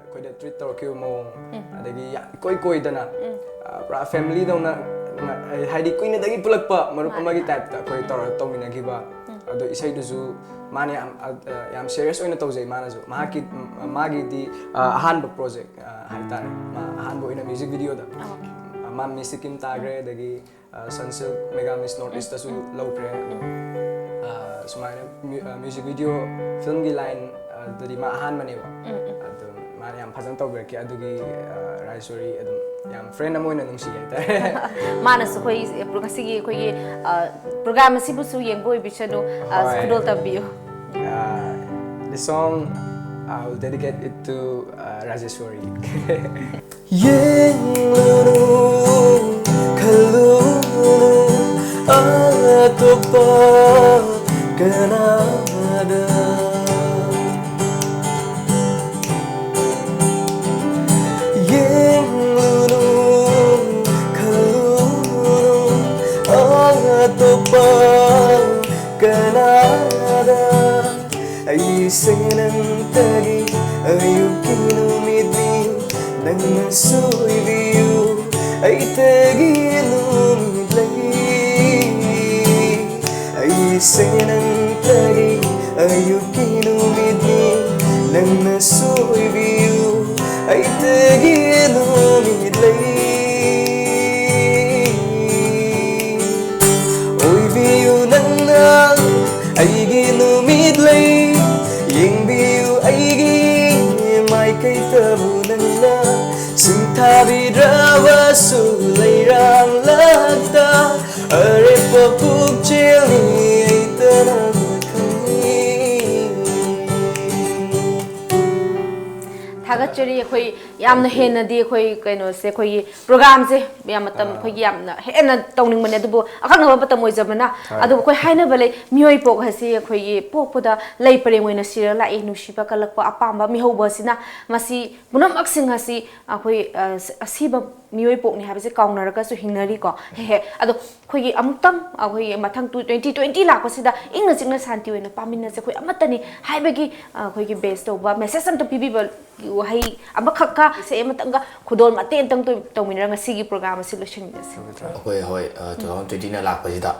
ꯑꯩꯈꯣꯏꯗ ꯇ꯭ꯔꯤꯠ ꯇꯧꯔꯛꯈꯤꯕ ꯃꯑꯣꯡ, ꯑꯗꯒꯤ ꯌꯥꯝ ꯏꯀꯣꯏ ꯀꯣꯏꯗꯅ, ꯑ, ꯄꯨꯔꯥ ꯐꯦꯃꯤꯂꯤꯗꯧꯅ ꯉ-, ꯍꯥꯏꯗꯤ ꯀꯨꯏꯅꯗꯒꯤ ꯄꯨꯜꯂꯛꯄ ꯃꯔꯨꯞ ꯃꯥꯅꯦ, ꯑꯃꯒꯤ ꯃꯥꯅꯦ꯫ ꯇꯥꯏꯞꯇ ꯑꯩꯈꯣꯏ ꯇꯧꯔꯒ ꯇꯧꯃꯤꯟꯅꯈꯤꯕ꯫ ꯑꯗꯣ ꯏꯁꯩꯗꯨꯁꯨ ꯃꯥꯅ ꯌꯥꯝ, ꯑ, ꯑ, ꯌꯥꯝ ꯁꯦꯔꯤꯌꯁ ꯑꯣꯏꯅ ꯇꯧꯖꯩ ꯃꯥꯅꯁꯨ꯫ ꯃꯍꯥꯛꯀꯤ, ꯎꯝ, ꯃꯥꯒꯤꯗꯤ, ꯑ, ꯑꯍꯥꯟꯕ ꯄ꯭ꯔꯣꯖꯦꯛ, ꯑ, ꯍꯥꯏꯇꯥꯔꯦ꯫ ꯃꯥ ꯑꯍꯥꯟꯕ ꯑꯣꯏꯅ ꯃ꯭ꯌꯨꯖꯤꯛ ꯚꯤꯗꯤꯑꯣꯗ, ꯑ, ꯃꯥ ꯃꯤꯁ ꯁꯤꯀꯤꯝ ꯇꯥꯈ꯭ꯔꯦ, ꯑꯗꯒꯤ, ꯑ, ꯁꯟꯁꯤꯜꯛ ꯃꯦꯒꯥ ꯃꯤꯁ ꯅꯣꯔꯠ ꯏꯁꯇꯁꯨ ꯂꯧꯈ꯭ꯔꯦ꯫ ꯑꯗꯣ, ꯑ, ꯁꯨꯃꯥꯏꯅ ꯃ꯭ꯌꯨ-, ꯑ, ꯃ꯭ꯌꯨꯖꯤꯛ ꯚꯤꯗꯤꯑꯣ ꯐꯤꯂꯝꯒꯤ ꯂꯥꯏꯟ, ꯑ, ꯗꯗꯤ ꯃꯥ ꯑꯍꯥꯟꯕꯅꯦꯕ꯫ ꯑꯗꯣ ꯃꯥꯅ ꯌꯥꯝ ꯐꯖꯅ ꯇꯧꯕꯤꯔꯛꯈꯤ꯫ ꯑꯗꯨꯒꯤ, ꯑ, ꯔꯥꯖꯦꯁꯣꯔꯤ ꯑꯗꯨꯝ ꯌꯥꯝ ꯐ꯭ꯔꯦꯟ ꯑꯃ ꯑꯣꯏꯅ ꯅꯨꯡꯁꯤ ꯍꯥꯏꯇꯥꯔꯦ꯫ ꯃꯥꯅꯁꯨ ꯑꯩꯈꯣꯏ ꯉꯁꯤꯒꯤ ꯑꯩꯈꯣꯏꯒꯤ, ꯑ, ꯄ꯭ꯔꯣꯒ꯭ꯔꯥꯝ ꯑꯁꯤꯕꯨꯁꯨ ꯌꯦꯡꯕ ꯑꯣꯏꯕꯤꯁꯅꯨ, ꯑ, ꯍꯣꯏ꯫ ꯈꯨꯗꯣꯜ ꯇꯝꯕꯤꯌꯨ꯫ Uh, the song, I will dedicate it to, uh, Rajeshwari. ꯌꯦꯡꯂꯨꯅꯨ, ꯈꯜꯂꯨꯅꯨ ꯑꯇꯣꯞꯄ ꯀꯅꯥꯗ꯫ ꯌꯦꯡꯂꯨꯅꯨ, ꯈꯜꯂꯨꯅꯨ ꯑꯇꯣꯞꯄ ꯀꯅꯥꯗ꯫ ꯑꯩꯁꯦ ꯅꯪꯇꯒꯤ ꯑꯌꯨꯛꯀꯤ ꯅꯨꯃꯤꯠꯅꯤ, ꯅꯪꯅ ꯁꯣꯏꯕꯤꯌꯨ ꯑꯩꯇꯒꯤ ꯅꯨꯃꯤꯠ ꯂꯩ꯫ ꯑꯩꯁꯦ ꯅꯪꯇꯒꯤ ꯑꯌꯨꯛꯀꯤ ꯅꯨꯃꯤꯠꯅꯤ, ꯅꯪꯅ ꯁꯣꯏꯕꯤꯌꯨ ꯑꯩꯇꯒꯤ ꯅꯨꯃꯤꯠ ꯂꯩ꯫ ꯑꯣꯏꯕꯤꯌꯨ ꯅꯪꯅ ꯑꯩꯒꯤ ꯅꯨꯃꯤꯠ ꯂꯩ, ꯌꯦꯡꯕꯤꯌꯨ ꯑꯩꯒꯤ ꯃꯥꯏꯀꯩꯗꯕꯨ ꯅꯪꯅ ꯁꯨꯡꯊꯥꯕꯤꯗ꯭ꯔꯕꯁꯨ ꯂꯩꯔꯥꯡꯂꯛꯇ ꯑꯔꯦꯞꯄ ꯄꯨꯛꯆꯦꯜꯅꯤ ꯑꯩꯇ ꯅꯪꯅ ꯈꯪꯏ꯫ ꯊꯥꯒꯠꯆꯔꯤ ꯑꯩꯈꯣꯏ ꯌꯥꯝꯅ ꯍꯦꯟꯅꯗꯤ ꯑꯩꯈꯣꯏ ꯀꯩꯅꯣꯁꯦ, ꯑꯩꯈꯣꯏꯒꯤ ꯄ꯭ꯔꯣꯒ꯭ꯔꯥꯝꯁꯦ ꯌꯥꯝ ꯃꯇꯝ ꯑꯩꯈꯣꯏꯒꯤ ꯌꯥꯝꯅ ꯍꯦꯟꯅ ꯇꯧꯅꯤꯡꯕꯅꯦ, ꯑꯗꯨꯕꯨ ꯑꯀꯛꯅꯕ ꯃꯇꯝ ꯑꯣꯏꯖꯕꯅ꯫ ꯑꯗꯨꯕꯨ ꯑꯩꯈꯣꯏ ꯍꯥꯏꯅꯕ ꯂꯩ, ꯃꯤꯑꯣꯏ ꯄꯣꯛ ꯑꯁꯤ ꯑꯩꯈꯣꯏꯒꯤ ꯄꯣꯛꯄꯗ ꯂꯩ ꯄꯔꯦꯡ ꯑꯣꯏꯅ ꯁꯤꯔ ꯂꯥꯛꯏ꯫ ꯅꯨꯡꯁꯤꯕ, ꯀꯜꯂꯛꯄ, ꯑꯄꯥꯝꯕ, ꯃꯤꯍꯧꯕ ꯑꯁꯤꯅ ꯃꯁꯤ ꯄꯨꯝꯅꯃꯛꯁꯤꯡ ꯑꯁꯤ ꯑꯩꯈꯣꯏ, ꯑ, ꯑꯁꯤꯕ ꯃꯤꯑꯣꯏ ꯄꯣꯛꯅꯤ ꯍꯥꯏꯕꯁꯦ ꯀꯥꯎꯅꯔꯒꯁꯨ ꯍꯤꯡꯅꯔꯤꯀꯣ꯫ ꯍꯦꯛ ꯍꯦꯛ꯫ ꯑꯗꯣ ꯑꯩꯈꯣꯏꯒꯤ ꯑꯃꯨꯛꯇꯪ ꯑꯩꯈꯣꯏꯒꯤ ꯃꯊꯪ ꯇꯨ-, twenty twenty ꯂꯥꯛꯄꯁꯤꯗ ꯏꯪꯅ ꯆꯤꯛꯅ ꯁꯥꯟꯇꯤ ꯑꯣꯏꯅ ꯄꯥꯃꯤꯟꯅꯁꯦ, ꯑꯩꯈꯣꯏ ꯑꯃꯠꯇꯅꯤ ꯍꯥꯏꯕꯒꯤ, ꯑ, ꯑꯩꯈꯣꯏꯒꯤ ꯕꯦꯁ ꯇꯧꯕ ꯃꯦꯁꯦꯖ ꯑꯝꯇ ꯄꯤꯕꯤꯕ ꯋꯥꯍꯩ ꯑꯃꯈꯛꯀ, ꯏꯁꯩ ꯑꯃꯇꯪꯒ ꯈꯨꯗꯣꯜ ꯃꯇꯦꯛ ꯑꯃꯇꯪ ꯇꯧ-, ꯇꯧꯃꯤꯟꯅꯔꯒ ꯉꯁꯤꯒꯤ ꯄ꯭ꯔꯣꯒ꯭ꯔꯥꯝ ꯑꯁꯤ ꯂꯣꯏꯁꯤꯟꯃꯤꯟꯅꯁꯤ꯫ ꯑꯩꯈꯣꯏ, ꯍꯣꯏ, ꯑ, two thousand twenty ꯅ ꯂꯥꯛꯄꯁꯤꯗ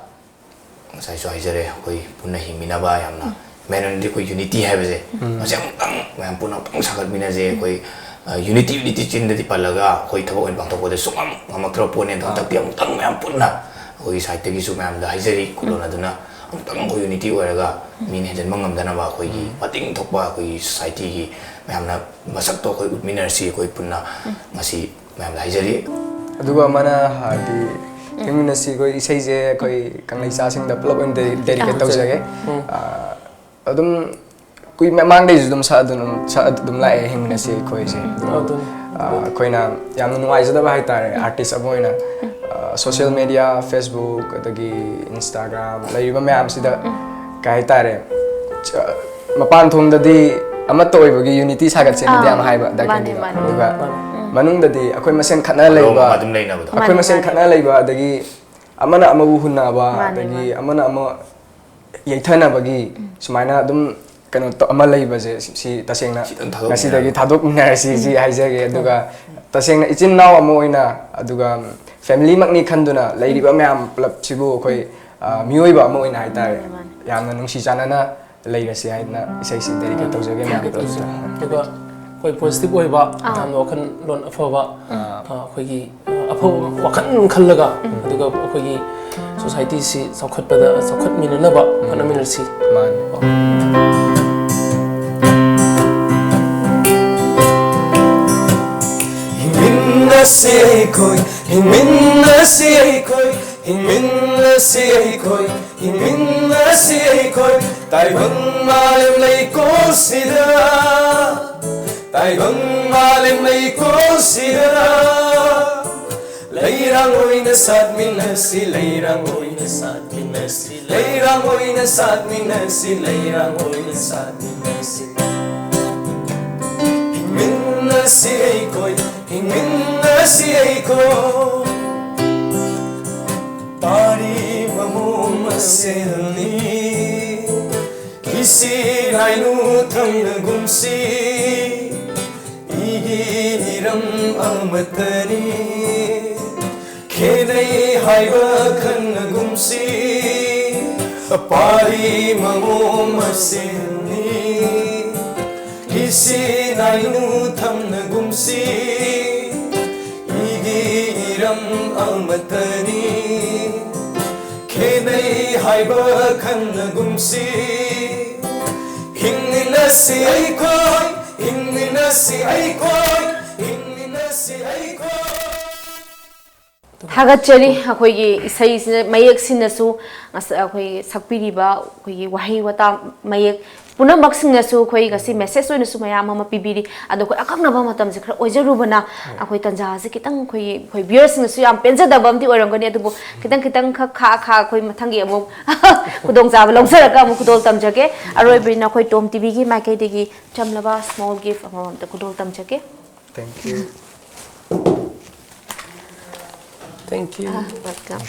ꯉꯁꯥꯏꯁꯨ ꯍꯥꯏꯖꯔꯦ, ꯑꯩꯈꯣꯏ ꯄꯨꯟꯅ ꯍꯤꯡꯃꯤꯟꯅꯕ ꯌꯥꯝꯅ ꯃꯦꯟ ꯑꯣꯏꯅꯗꯤ ꯑꯩꯈꯣꯏ ꯌꯨꯅꯤꯇꯤ ꯍꯥꯏꯕꯁꯦ, ꯃꯁꯤ ꯑꯃꯨꯛꯇꯪ ꯃꯌꯥꯝ ꯄꯨꯟꯅ ꯑꯃꯨꯛꯇꯪ ꯁꯥꯒꯠꯃꯤꯟꯅꯁꯦ꯫ ꯑꯩꯈꯣꯏ, ꯑ, ꯌꯨꯅꯤꯇꯤ, ꯌꯨꯅꯤꯇꯤ ꯆꯤꯟꯗꯗꯤ ꯄꯜꯂꯒ ꯑꯩꯈꯣꯏ ꯊꯕꯛ ꯑꯣꯏꯅ ꯄꯥꯡꯊꯣꯛꯄꯗ ꯁꯨꯡꯉꯝ ꯉꯝꯃꯛꯇ꯭ꯔꯕ ꯄꯣꯠꯅꯦ꯫ ꯑꯗꯣ ꯍꯟꯗꯛꯇꯤ ꯑꯃꯨꯛꯇꯪ ꯃꯌꯥꯝ ꯄꯨꯟꯅ ꯑꯩꯈꯣꯏꯒꯤ ꯁꯥꯏꯠꯇꯒꯤꯁꯨ ꯃꯌꯥꯝꯗ ꯍꯥꯏꯖꯔꯤ, ꯈꯨꯜꯂꯣꯟ ꯑꯗꯨꯅ ꯑꯃꯨꯛꯇꯪ ꯑꯩꯈꯣꯏ ꯌꯨꯅꯤꯇꯤ ꯑꯣꯏꯔꯒ ꯃꯤꯅ ꯍꯦꯟꯖꯟꯕ ꯉꯝꯗꯅꯕ ꯑꯩꯈꯣꯏꯒꯤ ꯃꯇꯤꯡ ꯊꯣꯛꯄ ꯑꯩꯈꯣꯏꯒꯤ ꯁꯣꯁꯥꯏꯇꯤꯒꯤ ꯃꯌꯥꯝꯅ ꯃꯁꯛꯇꯣ ꯑꯩꯈꯣꯏ ꯎꯠꯃꯤꯟꯅꯔꯁꯤ꯫ ꯑꯩꯈꯣꯏ ꯄꯨꯟꯅ ꯉꯁꯤ ꯃꯌꯥꯝꯗ ꯍꯥꯏꯖꯔꯤ꯫ ꯑꯗꯨꯒ ꯑꯃꯅ ꯍꯥꯏꯗꯤ ꯍꯤꯡꯃꯤꯟꯅꯁꯤ ꯑꯩꯈꯣꯏ ꯏꯁꯩꯁꯦ ꯑꯩꯈꯣꯏ ꯀꯪꯂꯩꯆꯥꯁꯤꯡꯗ ꯄꯨꯂꯞ ꯑꯣꯏꯅ ꯗꯦ-, ꯗꯦꯗꯤꯀꯦꯠ ꯇꯧꯖꯒꯦ꯫ ꯎꯝ꯫ ꯑ, ꯑꯗꯨꯝ ꯀꯨꯏ ꯃꯃꯥꯡꯗꯩꯁꯨ ꯑꯗꯨꯝ ꯁꯛ ꯑꯗꯨꯝ, ꯁꯛ ꯑꯗꯨꯝ ꯂꯥꯛꯑꯦ ꯍꯤꯡꯃꯤꯟꯅꯁꯤ ꯑꯩꯈꯣꯏꯁꯦ꯫ ꯑꯗꯨꯝ, ꯑꯗꯨꯅꯤ꯫ ꯑ, ꯑꯩꯈꯣꯏꯅ ꯌꯥꯝꯅ ꯅꯨꯡꯉꯥꯏꯖꯗꯕ ꯍꯥꯏꯇꯥꯔꯦ, ꯑꯥꯔꯇꯤꯁ ꯑꯃ ꯑꯣꯏꯅ, ꯑ, ꯁꯣꯁꯤꯌꯦꯜ ꯃꯦꯗꯤꯌꯥ, ꯐꯦꯁꯕꯨꯛ, ꯑꯗꯒꯤ ꯏꯟꯁꯇꯥꯒ꯭ꯔꯥꯝ ꯂꯩꯔꯤꯕ ꯃꯌꯥꯝꯁꯤꯗ ꯀꯩ ꯍꯥꯏꯇꯥꯔꯦ, ꯆ-, ꯃꯄꯥꯟ ꯊꯣꯡꯗꯗꯤ ꯑꯃꯠꯇ ꯑꯣꯏꯕꯒꯤ ꯌꯨꯅꯤꯇꯤ ꯁꯥꯒꯠꯁꯦꯅꯗꯤ ꯑꯥ, ꯌꯥꯝ ꯍꯥꯏꯕ, ꯃꯥꯅꯦ, ꯗꯥꯏꯀꯟꯗꯤꯅ꯫ ꯃꯥꯅꯦ꯫ ꯑꯗꯨꯒ ꯃꯥꯅꯦ꯫ ꯃꯅꯨꯡꯗꯗꯤ ꯑꯩꯈꯣꯏ ꯃꯁꯦꯟ ꯈꯠꯅ ꯂꯩꯕ, ꯑꯗꯨꯝ ꯂꯩꯅꯕꯗꯣ꯫ ꯑꯩꯈꯣꯏ ꯃꯥꯅꯦ, ꯃꯁꯦꯟ ꯃꯥꯅꯦ꯫ ꯈꯠꯅ ꯂꯩꯕ, ꯑꯗꯒꯤ ꯑꯃꯅ ꯑꯃꯕꯨ ꯍꯨꯟꯅꯕ, ꯃꯥꯅꯦ, ꯑꯗꯒꯤ ꯃꯥꯅꯦ꯫ ꯑꯃꯅ ꯑꯃ ꯌꯩꯊꯅꯕꯒꯤ ꯁꯨꯃꯥꯏꯅ ꯑꯗꯨꯝ ꯀꯩꯅꯣ ꯇꯧ-, ꯑꯃ ꯂꯩꯕꯁꯦ, ꯁꯤ, ꯁꯤ ꯇꯁꯦꯡꯅ ꯁꯤꯗꯪ ꯊꯥꯗꯣꯛꯃꯤꯟꯅꯔꯒ꯫ ꯉꯁꯤꯗꯒꯤ ꯊꯥꯗꯣꯛꯃꯤꯟꯅꯔꯁꯤ, ꯁꯤ ꯍꯥꯏꯖꯒꯦ꯫ ꯑꯗꯨꯒ ꯇꯁꯦꯡꯅ ꯏꯆꯤꯟ ꯏꯅꯥꯎ ꯑꯃ ꯑꯣꯏꯅ, ꯑꯗꯨꯒ ꯐꯦꯃꯤꯂꯤꯃꯛꯅꯤ ꯈꯟꯗꯨꯅ ꯂꯩꯔꯤꯕ ꯃꯌꯥꯝ ꯄꯨꯂꯞꯁꯤꯕꯨ ꯑꯩꯈꯣꯏ, ꯑ, ꯃꯤꯑꯣꯏꯕ ꯑꯃ ꯑꯣꯏꯅ ꯍꯥꯏꯇꯥꯔꯦ, ꯃꯥꯅꯦ, ꯃꯥꯅꯦ꯫ ꯌꯥꯝꯅ ꯅꯨꯡꯁꯤ ꯆꯥꯟꯅꯅ ꯂꯩꯔꯁꯤ ꯍꯥꯏꯗꯅ ꯏꯁꯩꯁꯤ ꯗꯦꯗꯤꯀꯦꯠ ꯇꯧꯖꯒꯦ ꯃꯌꯥꯝ ꯄꯨꯂꯞꯁꯤꯗ꯫ ꯑꯗꯨꯒ ꯑꯩꯈꯣꯏ ꯄꯣꯖꯤꯇꯤꯚ ꯑꯣꯏꯕ, ꯑꯥ꯫ ꯌꯥꯝꯅ ꯋꯥꯈꯜꯂꯣꯟ ꯑꯐꯕ, ꯑꯥ꯫ ꯑ, ꯑꯩꯈꯣꯏꯒꯤ, ꯑ, ꯑꯐꯕ ꯋꯥꯈꯜ ꯈꯜꯂꯒ, ꯑꯗꯨꯒ ꯑꯩꯈꯣꯏꯒꯤ ꯁꯣꯁꯥꯏꯇꯤꯁꯤ ꯆꯥꯎꯈꯠꯄꯗ, ꯆꯥꯎꯈꯠꯃꯤꯟꯅꯅꯕ ꯍꯣꯠꯅꯃꯤꯟꯅꯁꯤ꯫ ꯃꯥꯅꯤ꯫ ꯍꯤꯡꯃꯤꯟꯅꯁꯤ ꯑꯩꯈꯣꯏ, ꯍꯤꯡꯃꯤꯟꯅꯁꯤ ꯑꯩꯈꯣꯏ, ꯍꯤꯡꯃꯤꯟꯅꯁꯤ ꯑꯩꯈꯣꯏ, ꯍꯤꯡꯃꯤꯟꯅꯁꯤ ꯑꯩꯈꯣꯏ, ꯇꯥꯏꯕꯪ ꯃꯥꯂꯦꯝ ꯂꯩꯀꯣꯜꯁꯤꯗ꯫ ꯇꯥꯏꯕꯪ ꯃꯥꯂꯦꯝ ꯂꯩꯀꯣꯜꯁꯤꯗ ꯂꯩꯔꯥꯡ ꯑꯣꯏꯅ ꯁꯥꯠꯃꯤꯟꯅꯁꯤ, ꯂꯩꯔꯥꯡ ꯑꯣꯏꯅ ꯁꯥꯠꯃꯤꯟꯅꯁꯤ, ꯂꯩꯔꯥꯡ ꯑꯣꯏꯅ ꯁꯥꯠꯃꯤꯟꯅꯁꯤ, ꯂꯩꯔꯥꯡ ꯑꯣꯏꯅ ꯁꯥꯠꯃꯤꯟꯅꯁꯤ꯫ ꯍꯤꯡꯃꯤꯟꯅꯁꯤ ꯑꯩꯈꯣꯏ, ꯍꯤꯡꯃꯤꯟꯅꯁꯤ ꯑꯩꯈꯣꯏ꯫ ꯄꯥꯔꯤ ꯃꯃꯣ ꯃꯁꯦꯜꯅꯤ, ꯏꯁꯤ ꯅꯥꯏꯅꯨ ꯊꯝꯅꯒꯨꯝꯁꯤ꯫ ꯏꯒꯤ ꯏꯔꯝ ꯑꯃꯠꯇꯅꯤ, ꯈꯦꯅꯩ ꯍꯥꯏꯕ ꯈꯪꯅꯒꯨꯝꯁꯤ꯫ ꯄꯥꯔꯤ ꯃꯃꯣ ꯃꯁꯦꯜꯅꯤ, ꯏꯁꯤ ꯅꯥꯏꯅꯨ ꯊꯝꯅꯒꯨꯝꯁꯤ꯫ ꯏꯒꯤ ꯏꯔꯝ ꯑꯃꯠꯇꯅꯤ, ꯈꯦꯅꯩ ꯍꯥꯏꯕ ꯈꯪꯅꯒꯨꯝꯁꯤ꯫ ꯍꯤꯡꯃꯤꯟꯅꯁꯤ ꯑꯩꯈꯣꯏ, ꯍꯤꯡꯃꯤꯟꯅꯁꯤ ꯑꯩꯈꯣꯏ, ꯍꯤꯡꯃꯤꯟꯅꯁꯤ ꯑꯩꯈꯣꯏ꯫ ꯊꯥꯒꯠꯆꯔꯤ꯫ ꯑꯩꯈꯣꯏꯒꯤ ꯏꯁꯩꯁꯤꯅ, ꯃꯌꯦꯛꯁꯤꯅꯁꯨ ꯉꯁ-, ꯑꯩꯈꯣꯏꯒꯤ ꯁꯛꯄꯤꯔꯤꯕ ꯑꯩꯈꯣꯏꯒꯤ ꯋꯥꯍꯩ ꯋꯥꯇꯥ ꯃꯌꯦꯛ ꯄꯨꯝꯅꯃꯛꯁꯤꯡꯅꯁꯨ ꯑꯩꯈꯣꯏ ꯉꯁꯤ ꯃꯦꯁꯦꯖ ꯑꯣꯏꯅꯁꯨ ꯃꯌꯥꯝ ꯑꯃ ꯄꯤꯕꯤꯔꯤ꯫ ꯑꯗꯣ ꯑꯩꯈꯣꯏ ꯑꯀꯛꯅꯕ ꯃꯇꯝꯁꯦ ꯈꯔ ꯑꯣꯏꯖꯔꯨꯕꯅ ꯑꯩꯈꯣꯏ ꯇꯟꯖꯥꯁꯦ ꯈꯤꯇꯪ ꯑꯩꯈꯣꯏꯒꯤ, ꯑꯩꯈꯣꯏ ꯚ꯭ꯌꯨꯌꯔꯁꯤꯡꯅꯁꯨ ꯌꯥꯝ ꯄꯦꯟꯖꯗꯕ ꯑꯃꯗꯤ ꯑꯣꯏꯔꯝꯒꯅꯤ, ꯑꯗꯨꯕꯨ ꯈꯤꯇꯪ ꯈꯤꯇꯪ ꯈꯛ ꯈꯥꯛ ꯈꯥꯛ ꯑꯩꯈꯣꯏ ꯃꯊꯪꯒꯤ ꯑꯃꯨꯛ ꯈꯨꯗꯣꯡꯆꯥꯕ ꯂꯧꯖꯔꯒ ꯑꯃꯨꯛ ꯈꯨꯗꯣꯜ ꯇꯝꯖꯒꯦ꯫ ꯑꯔꯣꯏꯕ ꯑꯣꯏꯅ ꯑꯩꯈꯣꯏ ꯇꯣꯝ ꯇꯤꯚꯤꯒꯤ ꯃꯥꯏꯀꯩꯗꯒꯤ ꯆꯝꯂꯕ ꯁ꯭ꯃꯣꯜ ꯒꯤꯐ ꯑꯃꯃꯝꯇ ꯈꯨꯗꯣꯜ ꯇꯝꯖꯒꯦ꯫ Thank you. Thank you. Welcome.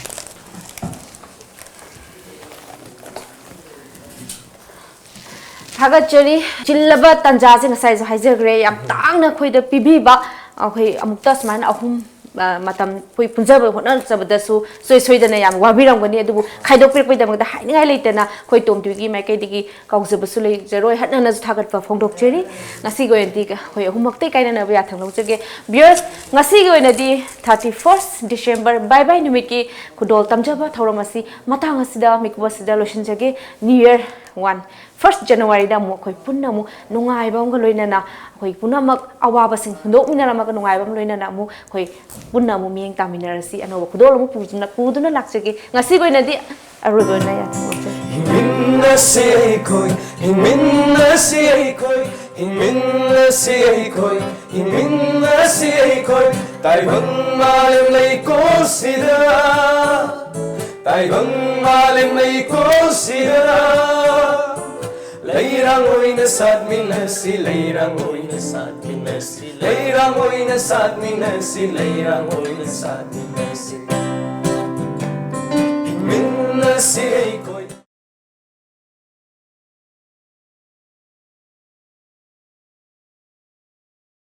ꯊꯥꯒꯠꯆꯔꯤ꯫ ꯆꯤꯜꯂꯕ ꯇꯥꯟꯖꯥꯁꯦ ꯉꯁꯥꯏꯁꯨ ꯍꯥꯏꯖꯈ꯭ꯔꯦ, ꯌꯥꯝ ꯇꯥꯡꯅ ꯑꯩꯈꯣꯏꯗ ꯄꯤꯕꯤꯕ꯫ ꯑꯩꯈꯣꯏ ꯑꯃꯨꯛꯇ ꯁꯨꯃꯥꯏꯅ ꯑꯍꯨꯝ, ꯑ, ꯃꯇꯝ ꯑꯩꯈꯣꯏ ꯄꯨꯟꯖꯕ ꯍꯣꯠꯅꯖꯕꯗꯁꯨ ꯁꯣꯏ ꯁꯣꯏꯗꯅ ꯌꯥꯝ ꯋꯥꯕꯤꯔꯝꯒꯅꯤ, ꯑꯗꯨꯕꯨ ꯈꯥꯏꯗꯣꯛꯄꯤꯔꯛꯄꯒꯤꯗꯃꯛꯇ ꯍꯥꯏꯅꯤꯡꯉꯥꯏ ꯂꯩꯇꯅ ꯑꯩꯈꯣꯏ ꯇꯣꯝ ꯇꯤꯚꯤꯒꯤ ꯃꯥꯏꯀꯩꯗꯒꯤ ꯀꯥꯎꯖꯕꯁꯨ ꯂꯩꯖꯔꯣꯏ, ꯍꯟꯅ ꯍꯟꯅꯁꯨ ꯊꯥꯒꯠꯄ ꯐꯣꯡꯗꯣꯛꯆꯔꯤ꯫ ꯉꯁꯤꯒꯤ ꯑꯣꯏꯅꯗꯤ ꯑꯩꯈꯣꯏ ꯑꯍꯨꯝꯃꯛꯇꯩ ꯀꯥꯏꯅꯅꯕ ꯌꯥꯊꯪ ꯂꯧꯖꯒꯦ꯫ ꯚ꯭ꯌꯨꯌꯔꯁ, ꯉꯁꯤꯒꯤ ꯑꯣꯏꯅꯗꯤ thirty first December, ꯕꯥꯏ ꯕꯥꯏ ꯅꯨꯃꯤꯠꯀꯤ ꯈꯨꯗꯣꯜ ꯇꯝꯖꯕ ꯊꯧꯔꯝ ꯑꯁꯤ ꯃꯇꯥꯡ ꯑꯁꯤꯗ ꯃꯤꯀꯨꯞ ꯑꯁꯤꯗ ꯂꯣꯏꯁꯤꯟꯖꯒꯦ꯫ New Year one, first Januaryꯗ ꯑꯃꯨꯛ ꯑꯩꯈꯣꯏ ꯄꯨꯟꯅ ꯑꯃꯨꯛ ꯅꯨꯡꯉꯥꯏꯕ ꯑꯃꯒ ꯂꯣꯏꯅꯅ ꯑꯩꯈꯣꯏ ꯄꯨꯝꯅꯃꯛ ꯑꯋꯥꯕꯁꯤꯡ ꯍꯨꯟꯗꯣꯛꯃꯤꯟꯅꯔꯝꯃꯒ ꯅꯨꯡꯉꯥꯏꯕ ꯑꯃ ꯂꯣꯏꯅꯅ ꯑꯃꯨꯛ ꯑꯩꯈꯣꯏ ꯄꯨꯟꯅ ꯑꯃꯨꯛ ꯃꯤꯠꯌꯦꯡ ꯇꯥꯃꯤꯟꯅꯔꯁꯤ꯫ ꯑꯅꯧꯕ ꯈꯨꯗꯣꯜ ꯑꯃꯨꯛ ꯄꯨꯗꯨꯅ, ꯄꯨꯗꯨꯅ ꯂꯥꯛꯆꯒꯦ꯫ ꯉꯁꯤꯒꯤ ꯑꯣꯏꯅꯗꯤ ꯑꯔꯣꯏꯕ ꯑꯣꯏꯅ ꯌꯥꯊꯪ ꯂꯧꯖꯒꯦ꯫ ꯍꯤꯡꯃꯤꯟꯅꯁꯤ ꯑꯩꯈꯣꯏ, ꯍꯤꯡꯃꯤꯟꯅꯁꯤ ꯑꯩꯈꯣꯏ, ꯍꯤꯡꯃꯤꯟꯅꯁꯤ ꯑꯩꯈꯣꯏ, ꯍꯤꯡꯃꯤꯟꯅꯁꯤ ꯑꯩꯈꯣꯏ꯫ ꯇꯥꯏꯕꯪ ꯃꯥꯂꯦꯝ ꯂꯩꯀꯣꯜꯁꯤꯗ, ꯇꯥꯏꯕꯪ ꯃꯥꯂꯦꯝ ꯂꯩꯀꯣꯜꯁꯤꯗ ꯂꯩꯔꯥꯡ ꯑꯣꯏꯅ ꯁꯥꯠꯃꯤꯟꯅꯁꯤ, ꯂꯩꯔꯥꯡ ꯑꯣꯏꯅ ꯁꯥꯠꯃꯤꯟꯅꯁꯤ, ꯂꯩꯔꯥꯡ ꯑꯣꯏꯅ ꯁꯥꯠꯃꯤꯟꯅꯁꯤ, ꯂꯩꯔꯥꯡ ꯑꯣꯏꯅ ꯁꯥꯠꯃꯤꯟꯅꯁꯤ꯫ ꯍꯤꯡꯃꯤꯟꯅꯁꯤ